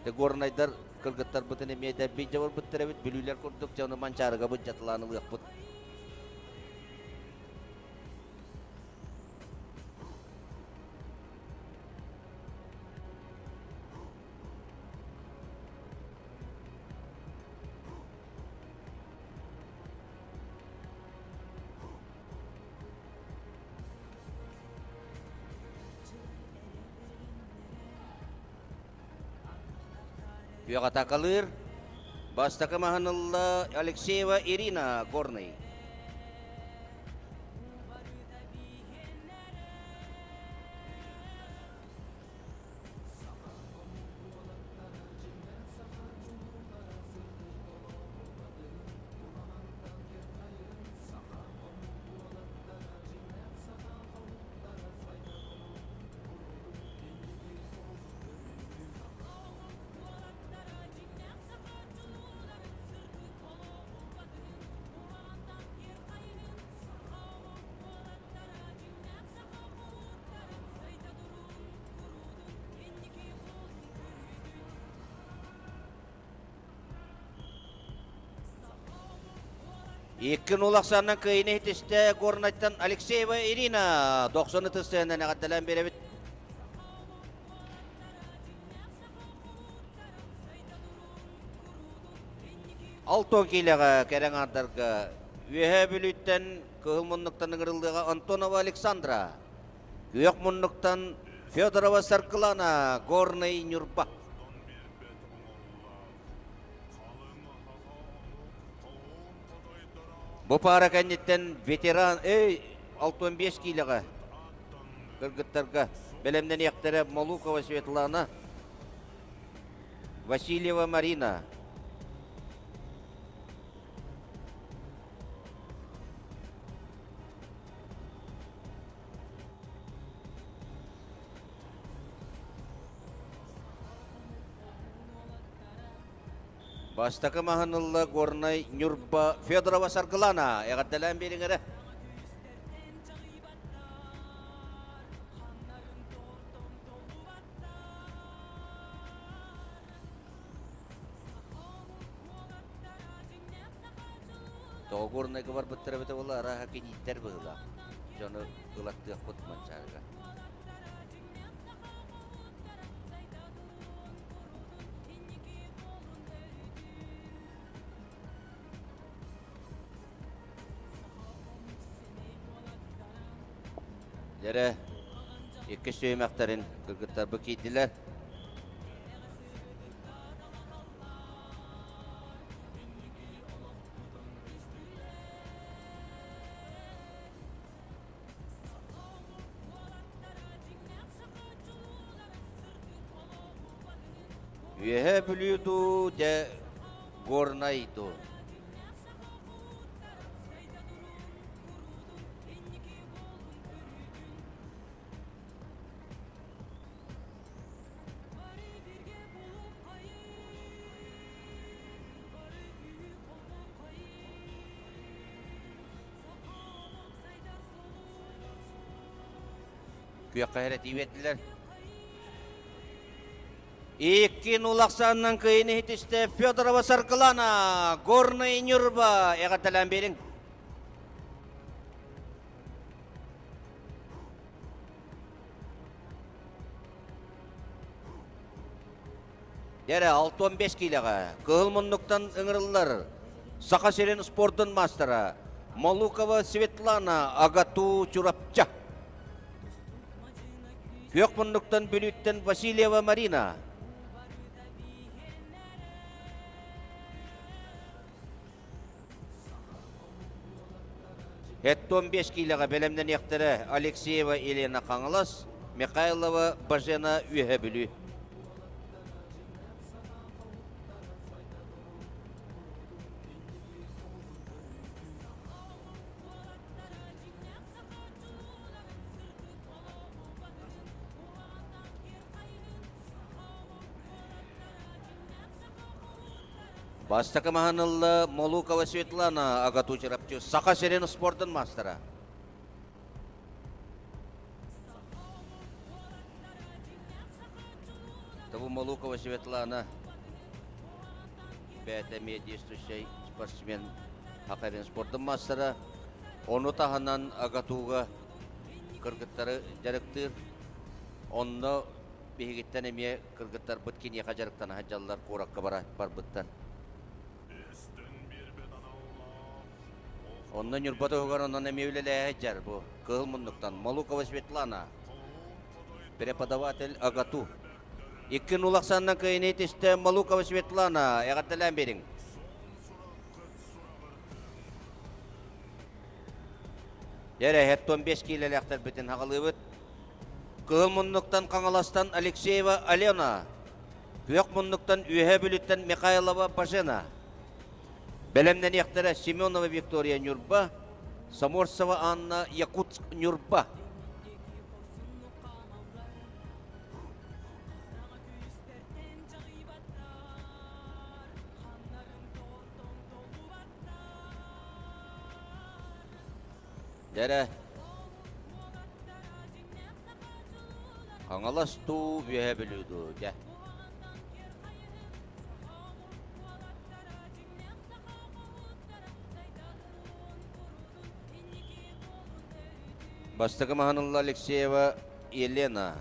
Горнайдар кыргыттарбытын эмиэ дэлби дьабарбыттар эбит, бүлүүлэр курдук дьону Манчаарыга быдьатылаан ылыахпыт. Күөх атакалыыр. Бастакы маһын ылла Алексеева Ирина Горный. Икки нул ахсаанынан кыайыны иһитистэ Горнайтан Алексеева Ирина 90 ытыс тыаһынан эҕэрдэлээн биэрэбит. Алтон киилэҕэ кэрэ аҥаардарга Үөһээ Бүлүүттэн Кыһыл муннуктан ыҥырыллыаҕа Антонова Александра, Күөх муннуктан Федорова Саргылана, Горнай Ньурба. Бу паара кэнниттэн ветеран, эй, 65 киилэҕэ кыргыттарга бэлэмнэниэхтэрэ Молукова Светлана, Васильева Марина. Бастакы маһын ылла Горнай Ньурба Федорова Саргылана. Эҕэрдэлээн биэриҥ эрэ. Тоҕо Горнайга барбыттар эбитэ буолла, арааһа кинииттэр быһыылаах. Дьону ылаттыахпыт Манчаарыга. Дьэрэ, икки сүүмэхтэрин кыргыттарбыт киирдилэр. Үөһээ Бүлүү дуу, дьэ Горнай дуу. Күөххэ эрэ тиийбэтилэр. Иккин улахсааннан кыйын иһитистэ Федорова Саргылана, Горный Ньурба эҕэрдэлээн биэриҥ. Дэрэ 65 киилэҕэ кыһыл муннуктан ыҥырыллар Саха сирин спордун маастара Молукова Светлана Агату Чурапча. Күөх муннуктан Бүлүүттэн Васильева Марина. Эттон 5 киилэҕэ бэлэмнэниэхтэрэ Алексеева Елена Хаҥалас, Михайлова Бажена Үөһэ Бүлүү. Бастакы маһын ылла Молукова Светлана АГАТУ Чурапчы Саха сирин спордун маастара. Табу Молукова Светлана бэйэтэ эмиэ действующай спортсмен Саха сирин спордун маастара. Ону таһынан АГАТУга кыргыттары дьарыктыыр. Онно биһигиттэн эмиэ кыргыттарбыт киниэхэ дьарыктана сылдьаллар куоракка бара барбыттар. Онно Ньурба туһугар онон эмиэ үлэлээһэ сылдьар бу Кыһыл муннуктан Молукова Светлана, преподаватель АГАТУ. Икки нулахсаннан кыайыны итистэ Малукова Светлана, эҕэрдэлээн биэриҥ. Дьэ, хеттон 5 киилэлээхтэрбитин хаҕалыыбыт. Кыһыл муннуктан Хаҥаластан Алексеева Алена, Күөх муннуктан Үөһээ Бүлүүттэн Михайлова Бажена. Бэлэмнэниэхтэрэ Семенова Виктория Ньурба, Саморцева Анна Якутск Ньурба. Дэрэ. Хаҥалас дуу, Үөһээ Бүлүү дуу, дьэ. Бастакы маһанылла Алексеева Елена.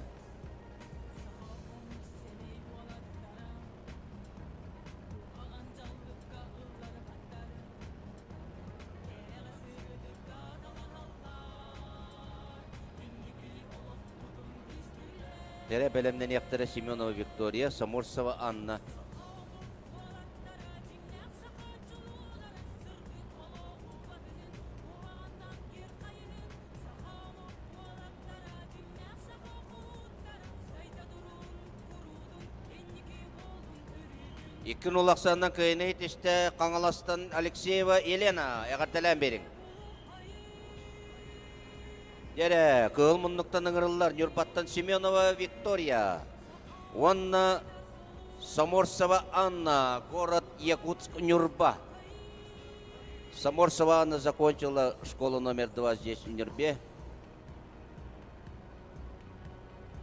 Тэрэ бэлэмнэниэхтэрэ Семенова Виктория, Саморсова Анна. Икки нулахсаннан кыайыны итистэ Хаҥаластан Алексеева Елена эҕэрдэлээн биэриҥ. Дьэрэ, кыһыл муннуктан ыҥырыллар Ньурбаттан Семенова Виктория уонна Саморсова Анна, город Якутск, Нюрба. Саморсова Анна закончила школу номер 2 здесь, в Нюрбе.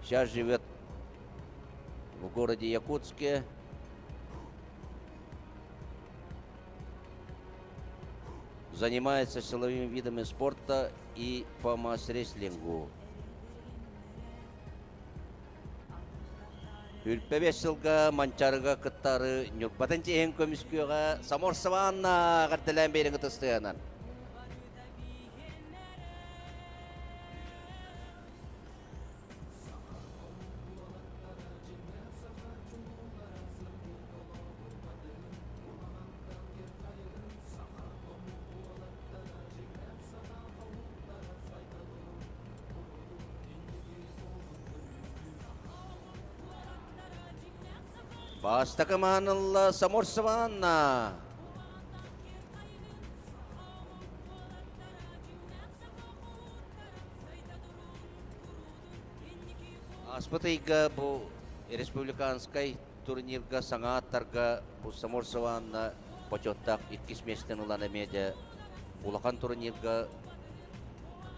Сейчас живет в городе Якутске. Занимается силовыми видами спорта и по мас-рестлингу. Үлпэбэс сылга Манчарыга кыттары Ньурбатын чиһин көмүскүөҕэ Саморсова Анна эҕэрдэлээн биэриҥ ытыстыганан. Бастакы маанылла Саморсова Анна. Ааспыт ыйга бу республиканскай турнирга саҥа аттарга бу Саморсова Анна почеттаах иккис миэстэни ылан эмиэ дьэ улахан турнирга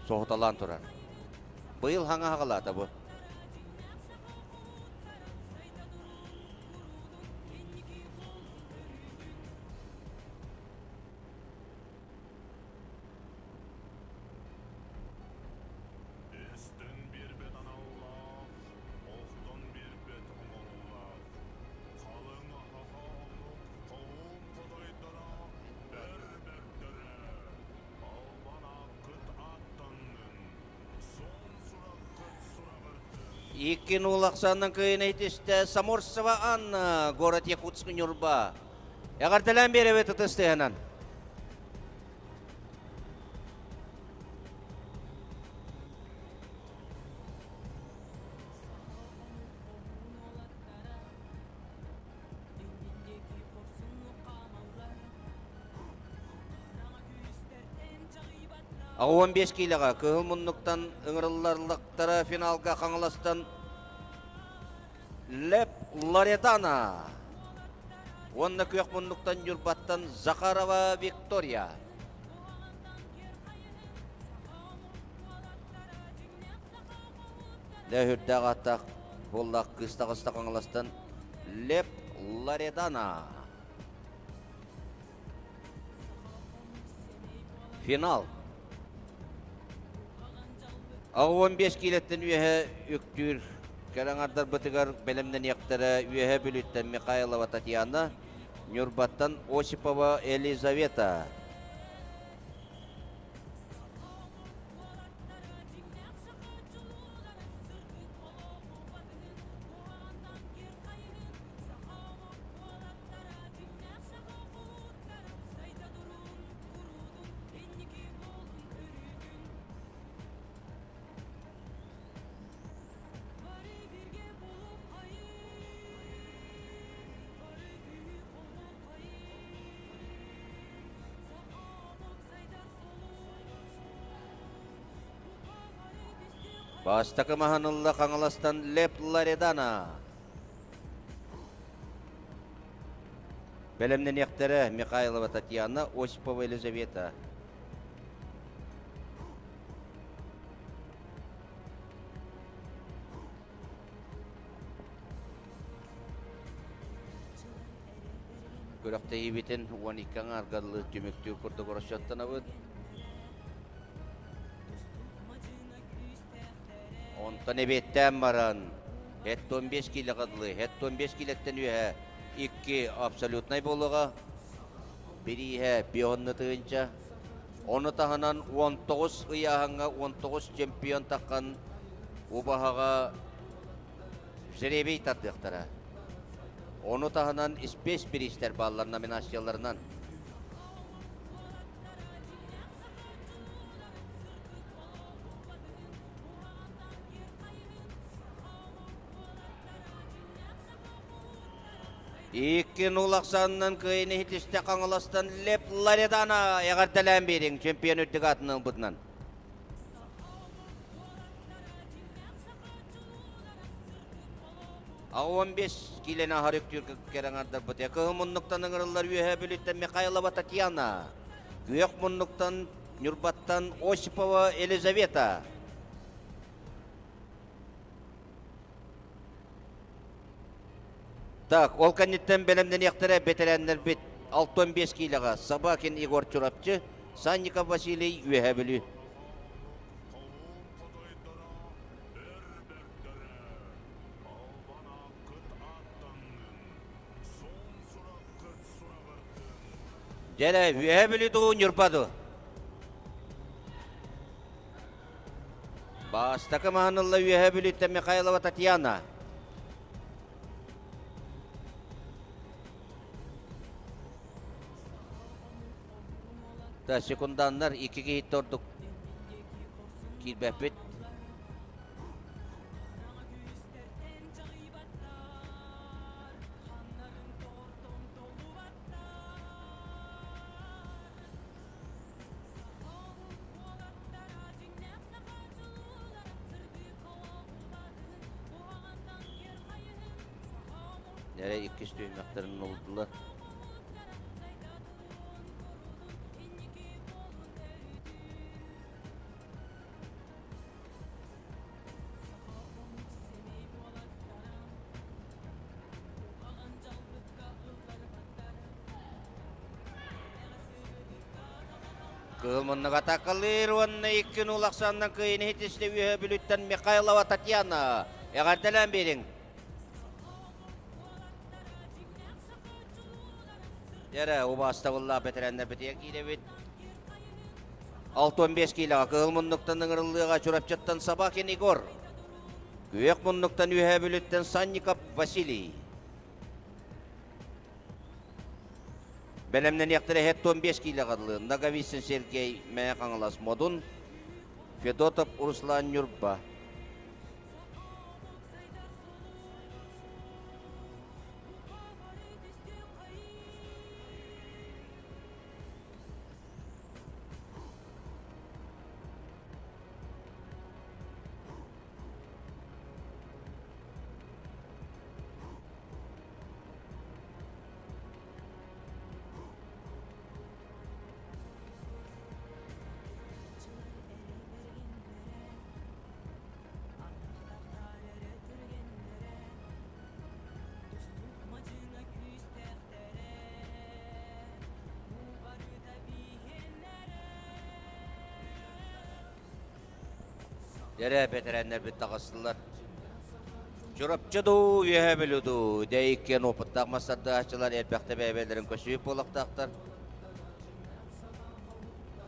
соһуталаан турар. Быйыл хаҥа хаҕалаата бу. Эстэн биэрбэт аналлаах, охтон биэрбэт оҥоһуллаах, халыҥ аһаҕа омук хоһуун хотойдоро өр бэртэрэ, албан ааккыт ааттаннын, суон сураххыт сураҕырдын. Икки нулахсаннан кыайын итистэ Саморсова Анна, город Якутск, Нюрба. Эҕэрдэлээн биэрэбит ытыс тыаһынан. 15 киилэҕэ кыһыл муннуктан ыҥырылларлыктара финалга Хаҥаластан Леп Лоретана уонна күөх муннуктан Ньурбаттан Захарова Виктория. Лөһүрдээх ааттаах буоллах кыыс таҕыста Хаҥаластан Леп Лоредана. Финал. 15 киилэттэн үөһэ үктүүр кэлэҥардарбытыгар бэлэмнэниэхтэрэ Үөһэ Бүлүүттэн Михайлова Татьяна, Ньурбаттан Осипова Елизавета. Бастакы маһын ылла Хаҥаластан Леп Ларедана. Бэлэмнэниэхтэрэ Михайлова Татьяна, Осипова Елизавета. Күрэхтэһиибитин 12 аҥаарга түмүктүүр курдук расчеттанабыт. Онтон эбиэттээн баран, 75 киилэҕэ дылы, 75 киилэттэн үөһэ икки абсолютнай буолуоҕа. Бирииһэ пионна тыһыынча. Ону таһынан 19 ыйааһыҥҥа 19 чемпион таххан убаһаҕа жребий тардыахтара. Ону таһынан спец бириистэр бааллар номинацияларынан. Икки нул ахсаанынан кыайыны иһитистэ Хаҥаластан Леп Ларедана эҕэрдэлээн биэриҥ чемпион үрдүк аатын ылбытынан. А 15 киилэни аһар үктүүр кэрэҥардарбыт. Кыһыл муннуктан ыҥырыллар Үөһээ Бүлүүттэн Михайлова Татьяна. Күөх муннуктан Ньурбаттан Осипова Елизавета. Так, ол кэнниттэн бэлэмнэниэхтэрэ бэтэрээннэрбит 65 киилэҕэ Собакин Егор Чурапчы, Санников Василий Үөһээ Бүлүү. Хоһуун хотойдоро өр бэртэрэ, албан ааккыт ааттаннын, суон сураххыт сураҕырдын. Дьэ Үөһээ Бүлүү дуу, Ньурба дуу? Бастакы маһанылла Үөһээ Бүлүүттэн Михайлова Татьяна. Да, секунданнар икки киһиттэ ордук киирбэппит. Эрэ иккис түһүмэхтэрин ылдылар. Кыыл муннук атакалыыр уонна икки нул ахсаанынан кыайыны иһитистэ үөһэ Бүлүүттэн Михайлова Татьяна. Эҕэрдэлээн биэриҥ. Эрэ убаастабыллаах бэтэрээннэрбитигэр киирэбит. 65 киилэҕэ кыһыл муннуктан ыҥырыллыаҕа Чурапчыттан Собакин Егор. Күөх муннуктан Үөһээ Бүлүүттэн Санников Василий. Бэлэмнэниэхтэрэ 75 киилэҕэ дылы Ноговицын Сергей Мэҥэ Хаҥалас Модун, Федотов Руслан Ньурба. Дьэрэ бэтэрээннэрбит таҕыстылар. Чурапчы дуу, Үөһээ Бүлүү дуу, дэ иккиэн опыттаах мастардааччылар элбэхтэ бэйэ-бэйэлэрин көсүһүп буолуохтаахтар.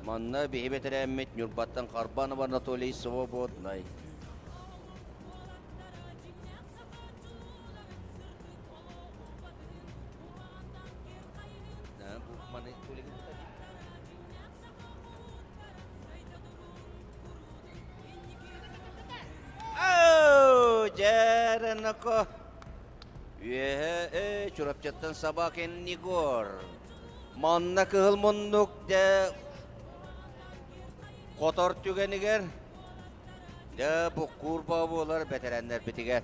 Манна биһи бэтэрээммит Ньурбаттан Харбанов Анатолий Свободнай. Дьэрэноко Үөһэ Чурапчыттан Собакин Егор. Манна кыһыл муннук дэ хотор түгэнигэр дэ буккуур буолар бэтэрээннэрбитигэр.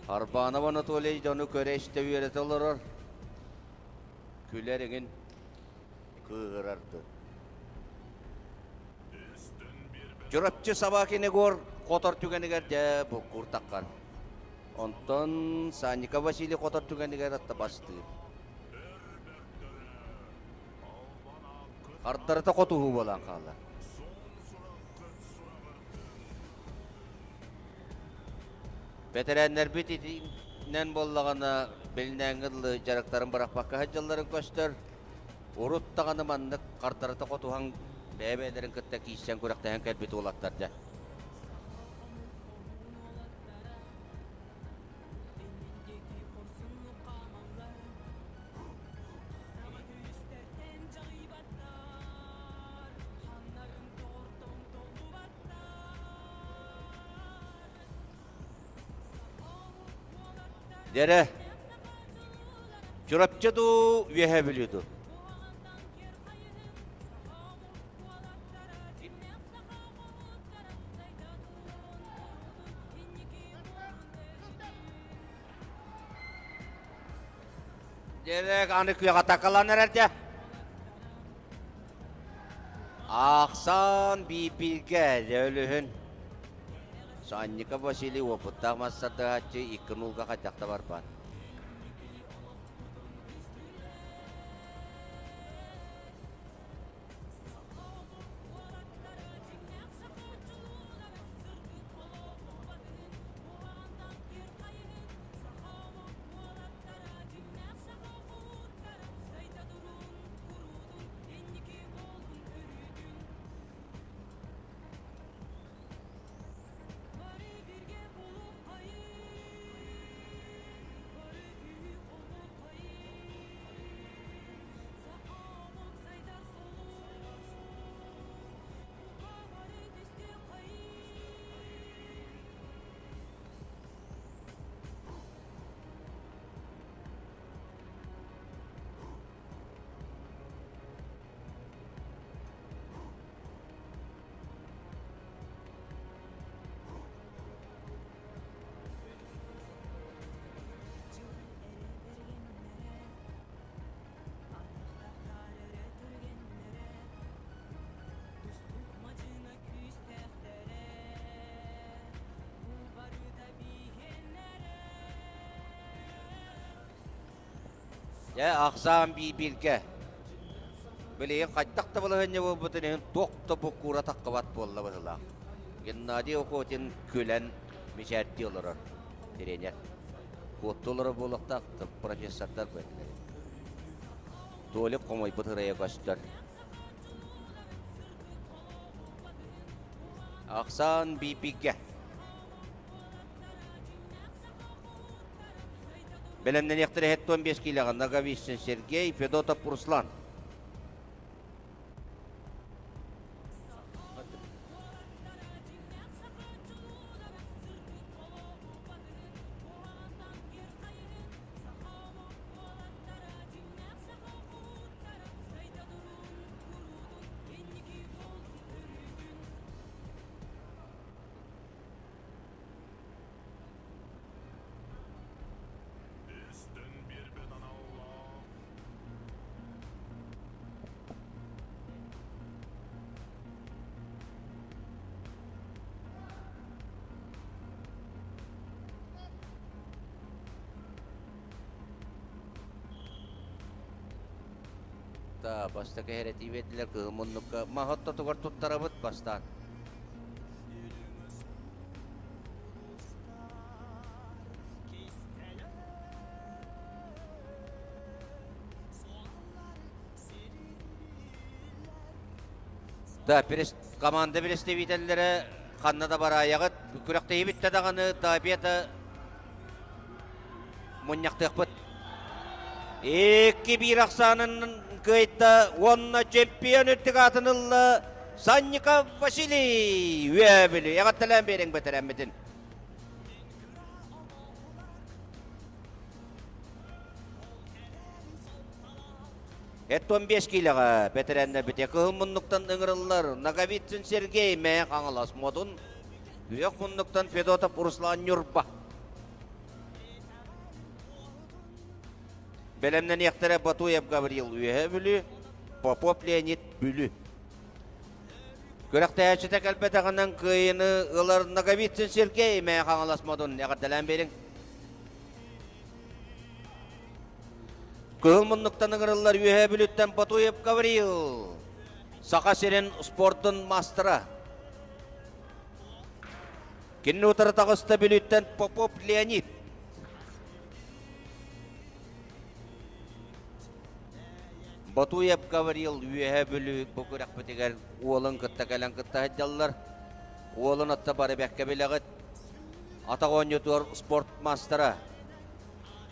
Арбанов Анатолий дьону көрө-истэ үөрэтэ олорор. Күлэр эҥин кыыһырарды. Чурапчы Собакин Егор хотор түгэнигэр дьэ буккуур таххар. Онтон Санников Василий хотор түгэнигэр атта бастыыр. Хардарыта хотуһуу буолан хаалар. Бэтэрээннэрбит итинэн буоллаҕына билинээҥҥи дылы дьарыктарын бырахпакка сылдьалларын көстөр. Урут даҕаны маннык хардарыта хотуһан бэйэ-бэйэлэрин кытта киирсэн күрэхтэһэн кэлбит уолаттар дьэ. Дьэрэ, Чурапчы дуу, Үөһээ Бүлүү дуу? Дьэрэ, аны күөх атакалан эрэр дьэ. Аахсан биир-бииргэ өлүһүн. Санников Василий уопуттаах массардыһааччы икки нуулга хайдах да барбат. Дьэ, ахсаан биир-бииргэ. Билигин хайдах да балаһыанньа буолбутун иһин туох да буккуура таххыбат буолла быһыылаах. Геннадий Охотин күлэн мичээрдии олорор тренер. Куотту олорор буолуохтаах профессордар бу этилэр. Толик хомойбут ырайа көстөр. Ахсаан биир-бииргэ. Бэлэмнэниэхтэрэ 75 киилэҕэ Ноговицын Сергей, Федотов Руслан. Үстэн биэрбэт аналлаах. Да, бастакы эрэтии биэрдилэр кыһыл муннукка. Маһ оттотугар туттарабыт бастаан. Да, команда представителлэрэ ханна да бараайаҕыт. Күрэхтэһиибит да даҕаны Табета мунньахтыахпыт. 2-1 ахсаанын кыайда уонна чемпион үрдүк аатын ылла Санников Василий Үөбүлү. Эҕэрдэлээн биэриҥ бэтэрээммитин. Эт 15 киилэҕэ бэтэрээннэрбит кыһыл муннуктан ыҥырыллар Ноговицын Сергей Мээ Хаҥалас Модун, күөх муннуктан Федотов Руслан Ньурба. Бэлэмнэниэхтэрэ Батуев Гаврил Үөһэ Бүлүү, Попов Леонид Бүлүү. Күрэхтэһээччитэ кэлбэтэҕинэн кыайыыны ылар Ноговицын Сергей Мээ Хаҥалас Модун эҕэрдэлээн биэриҥ. Кыһыл муннуктан ыҥырыллар Үөһээ Бүлүүттэн Батуев Гаврил, Саха сирин спордун маастара. Кинини утары таҕыста Бүлүүттэн Попов Леонид. Батуев Гаврил Үөһээ Бүлүү бу күрэхпитигэр уолун кытта кэлэн кытта сылдьаллар. Уолун атта бары бэккэ билэҕит. Атах оонньуутугар спорт маастара.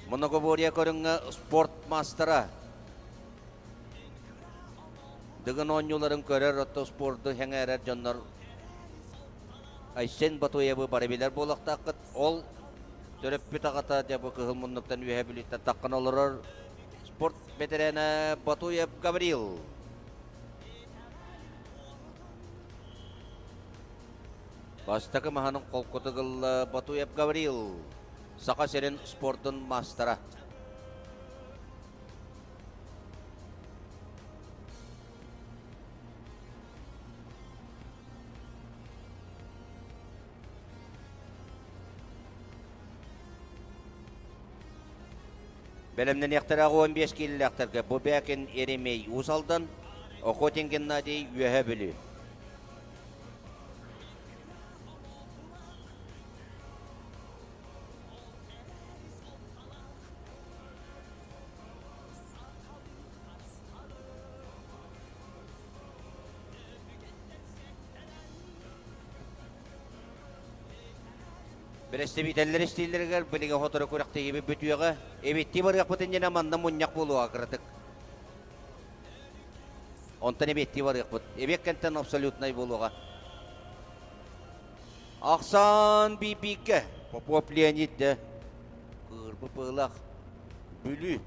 Многоборье көрүҥҥэ спорт маастара. Дыгын оонньууларын көрөр, отто спорду сэҥээрэр дьоннор Айсен Батуевы бары билэр буолуохтааххыт. Ол төрөппүт аҕата дьэ бу кыһыл муннуктан үөһэ Бүлүүттэн таххан олорор спорт бэтэрээнэ Батуев Гаврил. Бастакы маһанын холкутук ылла Батуев Гаврил, Саха сирин спордун маастара. Бэлэмнэниэхтэрэ 15 киилэлээхтэргэ Бубякин Еремей Уус Алдан, Охотин Геннадий Үөһэ Бүлүү. Бэрэстэбиитэллэр истииллэригэр билигин сотору күрэхтэһиибит бүтүөҕэ. Эбиттии барыахпыт иннинэ манна мунньах буолуоҕа кыратык. Онтон эбиэттии барыахпыт. Эбиэт кэнтэн абсолютнай буолуоҕа. Ахсаан биибииккэ Попов Леонид да кыырбы пыылах Бүлүү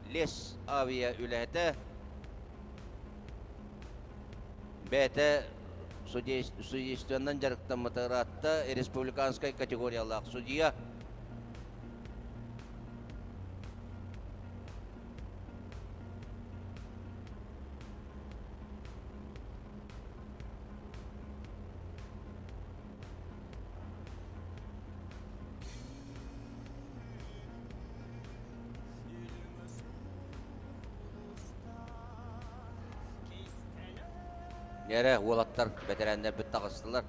лес авиа үлэһитэ Бэйэтэ судействонан дьарыктаммыта ыраатта, республиканскай категориялаах судья. Эрэ уолаттар бэтэрээннэрбит таҕыстылар.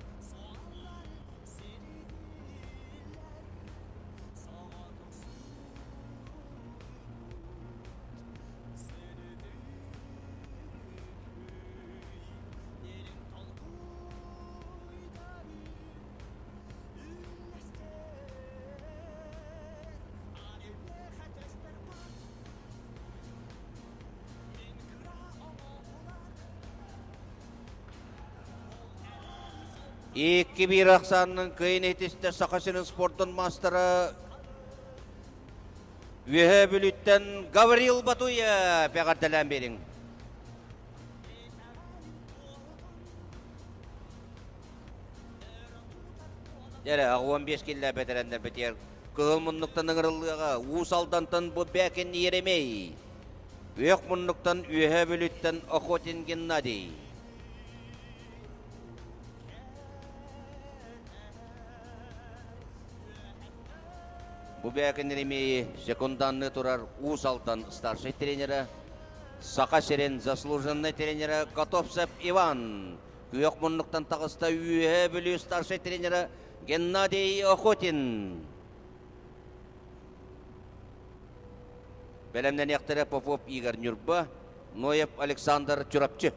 2-1 ахсаанынан кыайын иһитистэ Саха сирин спордун маастара Үөһээ Бүлүүттэн Гаврил Батуев эҕэрдэлээн биэриҥ. Дьэрэ, 15 киллэ бэтэрэннэрбитигэр кыһыл муннуктан ыҥырыллыаҕа Уус Алдантан Бубякин Еремей, Үөх муннуктан Үөһээ Бүлүүттэн Охотин Геннадий. Бубякин Еремейи секунданныы турар Уус Алдан старшай тренера, Саха сирин заслуженнай тренера Готовцев Иван Күөх муннуктан таҕыста Үөһээ Бүлүү старшай тренера Геннадий Охотин. Бэлэмнэниэхтэрэ Попов Игорь Ньурба, Ноев Александр Чурапчы.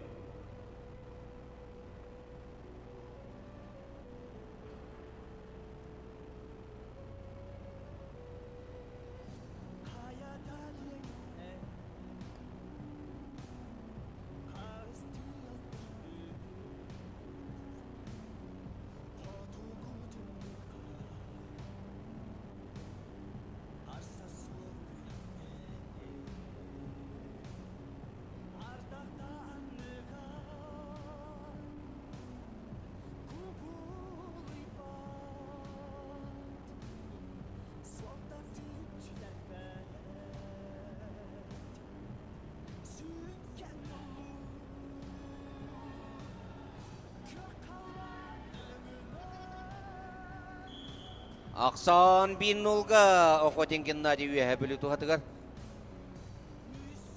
Ахсаан биин нулга Охотин Геннадий үөһэ Бүлүү туһатыгар.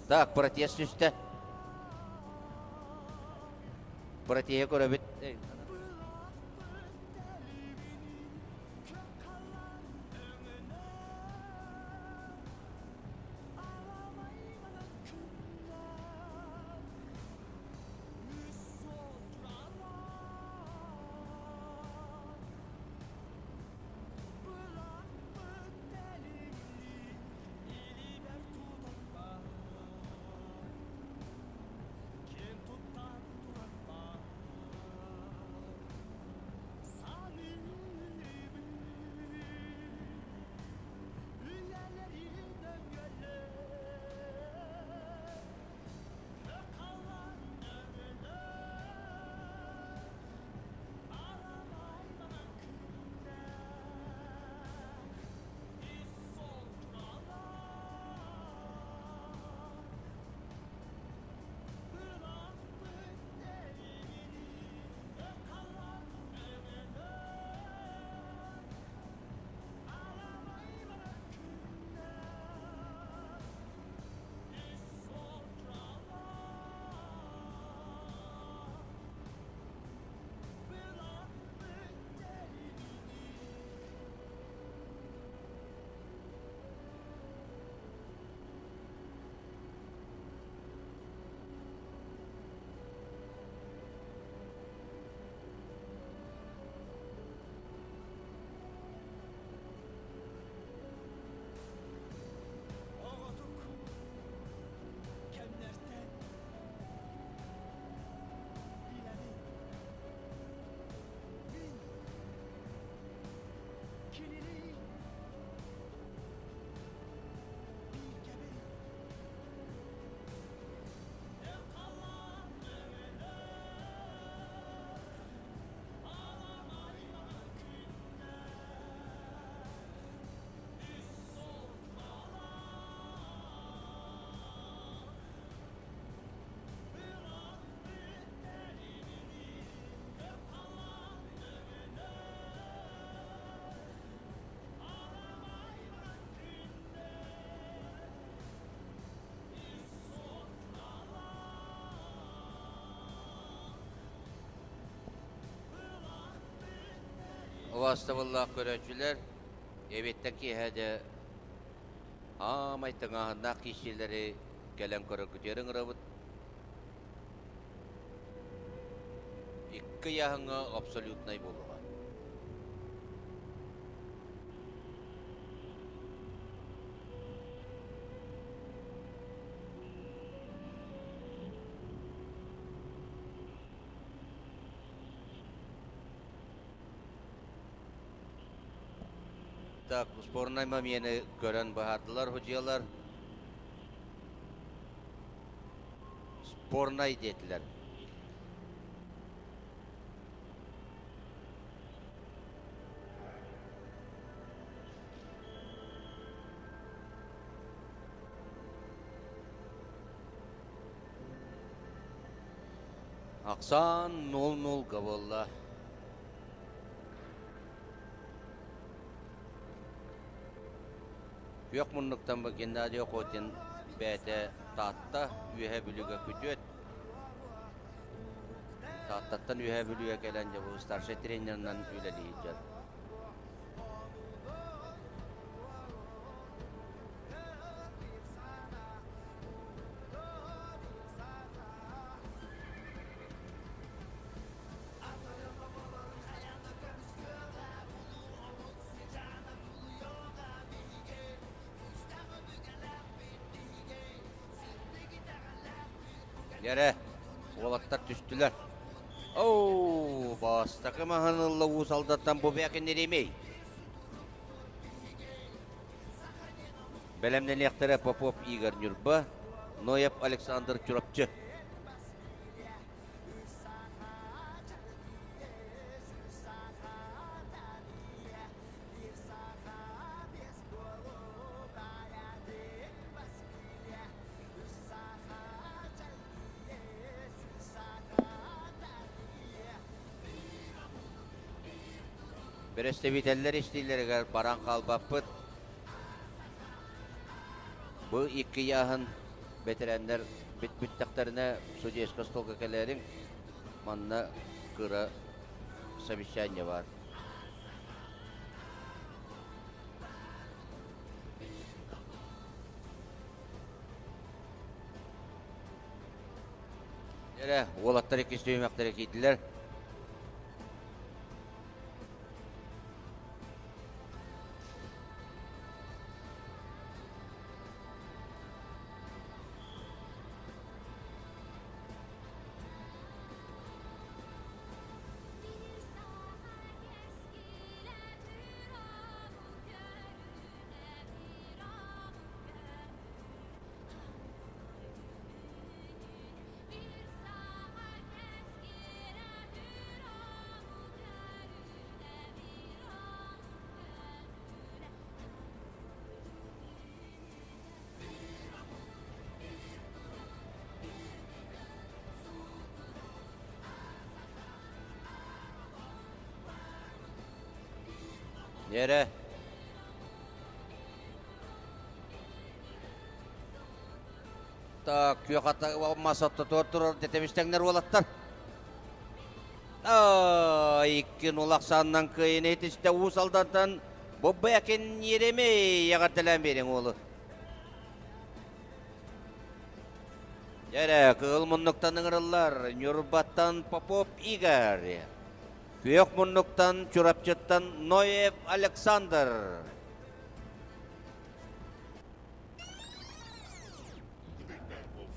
Так, протест түстэ. Протеһы көрөбүт. Убаастабыллаах көрөөччүлэр, эбиэттэн киэһэ дьэ аамай тыҥааһыннаах киирсиилэри кэлэн көрөргүтүгэр ыҥырабыт. Икки ыйааһыҥҥа абсолютнай буолуоҕа. Так, спорнай момены көрөн быһаардылар судьуйалар. Спорнай диэтилэр. Ахсаан 0-0-га буолла. Күөх муннуктан бу Геннадий Охотин бэйэтэ Таатта Үөһээ Бүлүүгэ күтүөт. Тааттаттан Үөһээ Бүлүүгэ кэлэн дьэ бу старшай тренеринэн үлэлии сылдьар. Дьэрэ, уолаттар түстүлэр. Оу, бастакы маһын ылла Уус Алдаттан бу бэкин Еремей. Бэлэмнэниэхтэрэ Попов Игорь Ньурба, Ноев Александр Чурапчы. Бэрэстэбиитэллэр истиилэригэр баран хаалбаппыт. Бу икки ыйааһын бэтэрээннэр бүттэхтэринэ судейскай остуолга кэлээриҥ. Манна кыра совещание баар. Эрэ, уолаттар иккис түһүмэхтэрэ киирдилэр. Нерэ. Так, күөх ата мас оттотуор турар тэтэмистэҥнэр уолаттар. Икки нулахсааннан кыайын этистэ Уус Алдантан Боббэкин Еремей эҕэрдэлээн биэриҥ уолу. Дьэрэ, кыһыл муннуктан ыҥырыллар Ньурбаттан Попов Игорь. Күөх муннуктан Чурапчыттан Ноев Александр.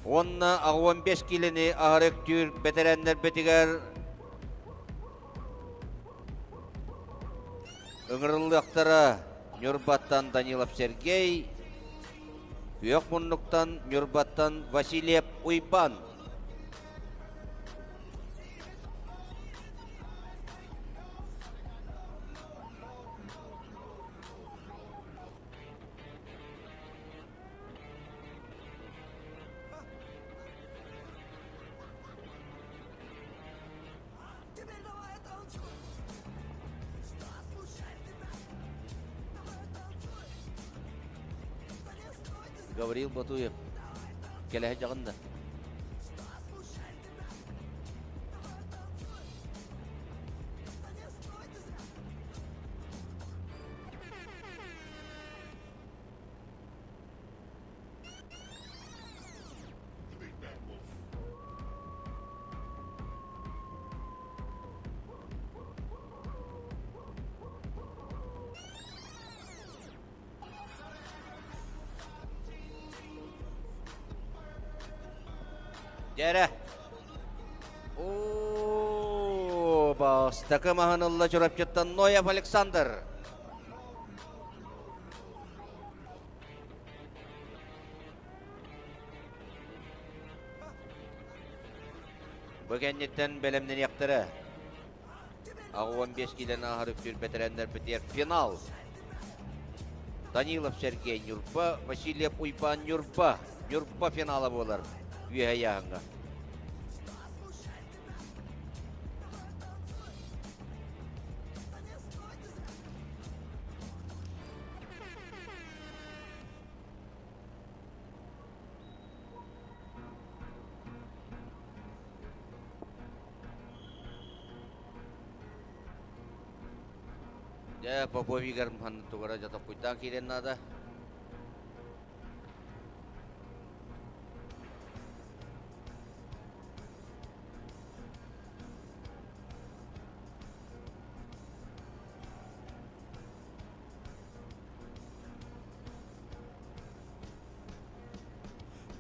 Уонна 15 киилэни аһары өктүүр бэтэрээннэрбитигэр ыҥырыллыахтара Ньурбаттан Данилов Сергей, Күөх муннуктан Ньурбаттан Васильев Уйбан. Гаврил Ботуев кэлэһэ дьаҕын да. Дьэрэ. Оо, бастакы маһын ылла Чурапчыттан Ноев Александр. Бу кэнниттэн бэлэмнэниэхтэрэ. 15 киилэн ааһар үктүүр бэтэрээннэрбитигэр финал. Данилов Сергей Ньурба, Васильев Уйбаан Ньурба. Ньурба финала буолар үөһэ ыйааһыҥҥа. Дьэ, Попов Игорь тугара дьэ токкуйдаан киирэн наада.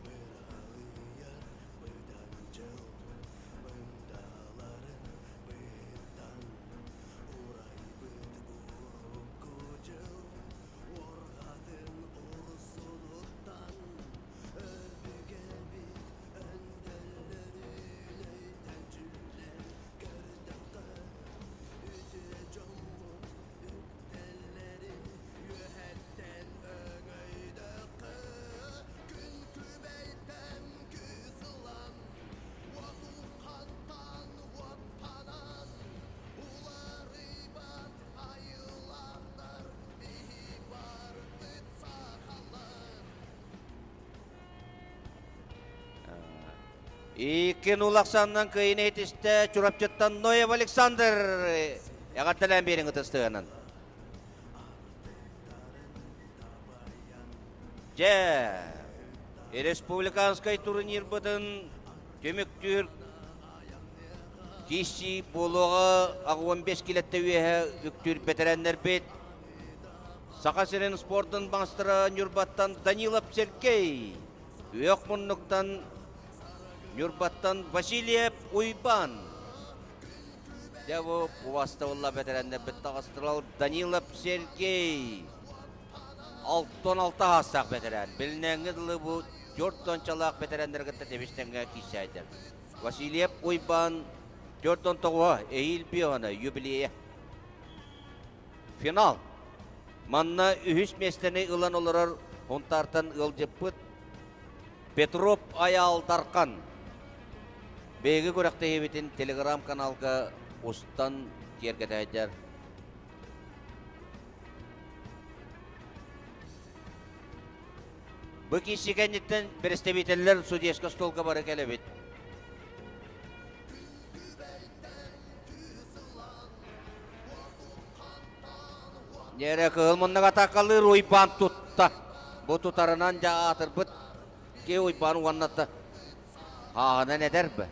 Быралыйар быдан дьыл мындааларын быһыттан урайбыт урукку дьыл уорҕатын урсунуттан өбүгэбит өндөллөрүн өйтөн көрдөххө үтүө дьоммут үктэллэрин үөһэттэн өҥөйдөххө күн күбэйтэн күүс ылан уоту-хантан уоттанан уларыйбат айылаахтар биһи барбыт сахалар. Иккин улахсаннан кыйын этистэ Чурапчыттан Ноев Александр эҕэрдэлээн биэриҥ ытыстыганан. Дьэ, республиканскай турнирбытын түмүктүүр киирсии буолуоҕа 15 килэттэ үөһэ үктүүр бэтэрээннэрбит Саха сирин спордун маастара Ньурбаттан Данилов Сергей, Үөх муннуктан Ньурбаттан Васильев Уйбан. Дьэ бу убастабылла бэтэрээннэрбит таҕыстылар Данилов Сергей. 66 аастаах бэтэрээн. Билинээҥҥи дылы бу түөрт уончалаах бэтэрээннэри кытта тэбис-тэҥҥэ киирсээйдэр. Васильев Уйбан 49 эһиил биоһана юбилейа. Финал. Манна үһүс миэстэни ылан олорор Һунтаартан ыалдьыппыт Петров Айаал Дархан. Биһиги күрэхтэһиибитин телеграм-каналга устан киэргэтээдэр. Бу киирсии кэнниттэн представителлэр судейскай столга бары кэлэбит. Ньэрэ кыһыл муннук атаакалыыр Уйбаан тутта. Бу тутарынан дьэ аатырбыт ки Уйбаан уонната ааһынан этэр бэ.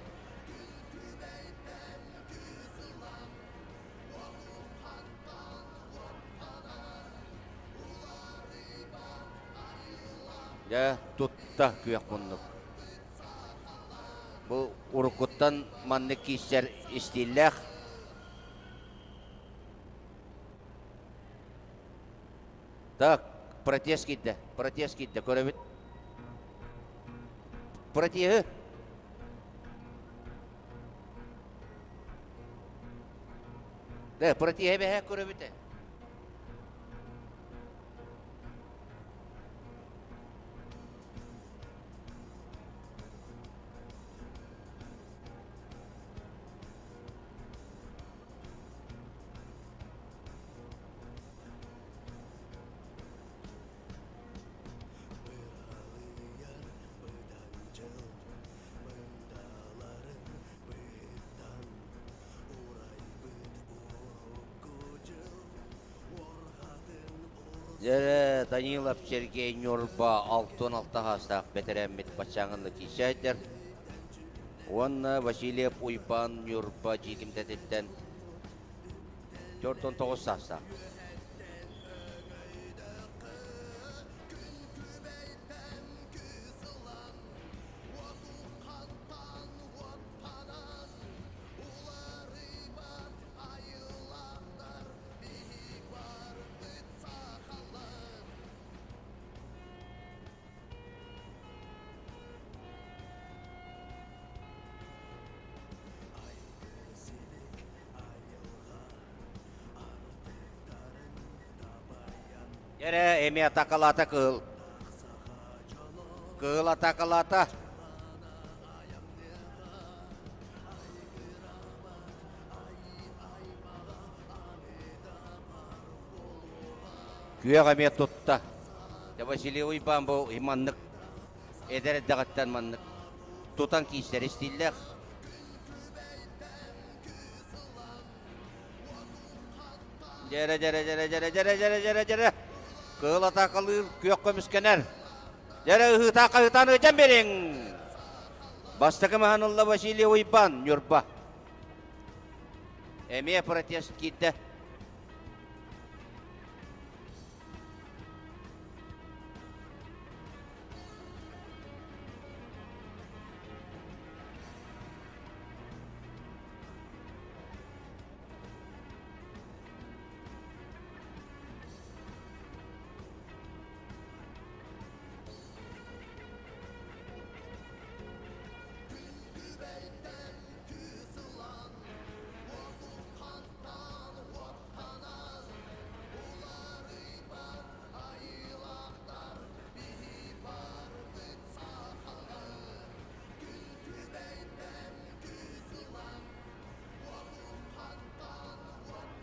Дьэ тутта күөх муннук. Бу уруккуттан маннык киирсэр истииллээх. Так, протест киирдэ, протест киирдэ, көрөбүт. Протеһы. Да, протеһы бэһэ көрөбүт. Быралыйар быдан дьыл мындааларын быһыттан урайбыт урукку дьыл Дьэ, Данилов Сергей Ньурба 66 саастаах бэтэрээммит баччааҥҥын киирсээйдэр. Уонна Васильев Уйбаан Ньурба дьиикимдэтиттэн 49 саастаах. Эрэ эмиэ атакалаата кыыл. Кыыл атакалаата. Күөх эмиэ тутта. Дьэ Василий Уйбаан бу маннык эдэр эрдэҕиттэн маннык тутан киирсэр истииллээх. Дьэрэ дьэрэ дьэрэ дьэрэ дьэрэ дьэрэ дьэрэ дьэрэ кыыл атаакалыыр күөх көмүскэнэр. Дьэрэ ыһыытаа хаһыытаан ыдьан биэриҥ. Бастакы маһан ылла Василий Уйбан, Ньурба. Эмиэ протест киирдэ.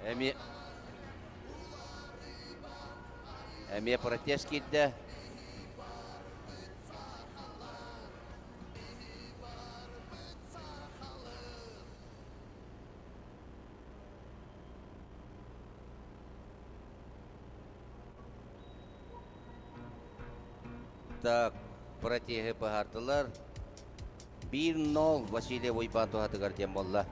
Эмиэ эмиэ протест киирдэ. Так, протеһы быһаардылар. 1-0 Василий Уйбаан туһатыгар диэн буолла.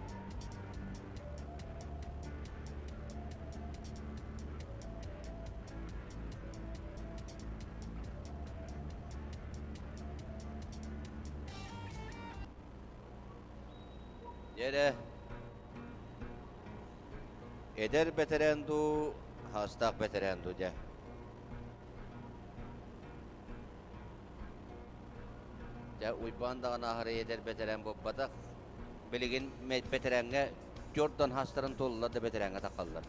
Дьэрэ, эдэр бэтэрээн дуу, хаастаах бэтэрээн дуу дьэ. Дьэ, Уйбаан даҕаны аһары эдэр бэтэрээн буолбатах. Билигин бэтэрээҥҥэ Jordan хаастарын туоллар да бэтэрээҥҥэ тахаллар.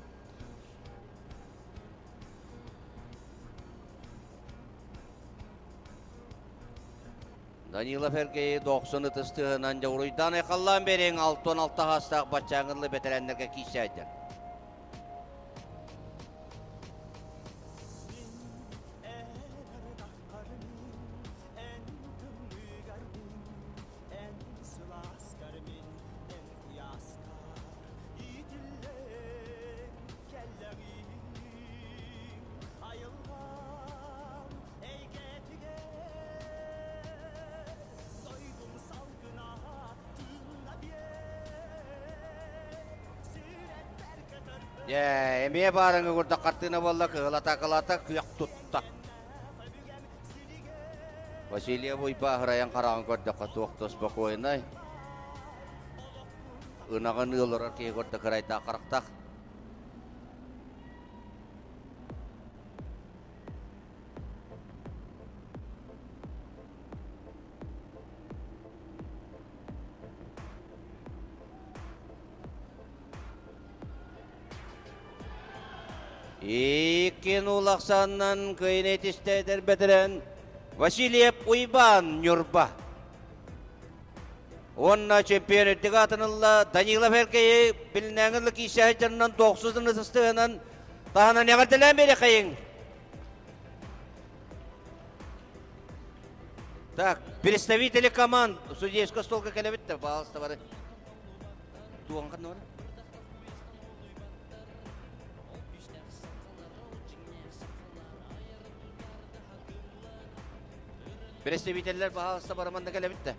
Данилов Эргэйи дохсун ытыс тыаһынан дьоруйдаан айхаллаан биэриҥ 66 хаастаах баччааҥҥылы бэтэрээннэргэ киирсээддэр. Дьэ, эмиэ баарыҥы курдук хартыына буолла, кыһылата-кылата күөх тутта. Васильев Уйбааһырайан хараҕын көрдөххө туох да спокойнай. Ынаҕын ыалырар киһи курдук кырайдаах харахтаах. Иккин улахсаннан кыйын этистэ бэтэрэн Васильев Уйбаан Ньурба. Уонна чемпион үрдүк аатынылла Данилов Эркэйи билинээҥи киисээһиттеринэн тохсутун ытыстыһынан таһынан эҕэрдэлээн биэрэхэйиҥ. Так, представители команд судейского столга кэлэбиттэр, пожалуйста, бары. Туоҕун ханна бары? Представителлэр, пожалуйста, бары манна кэлэбиттэр.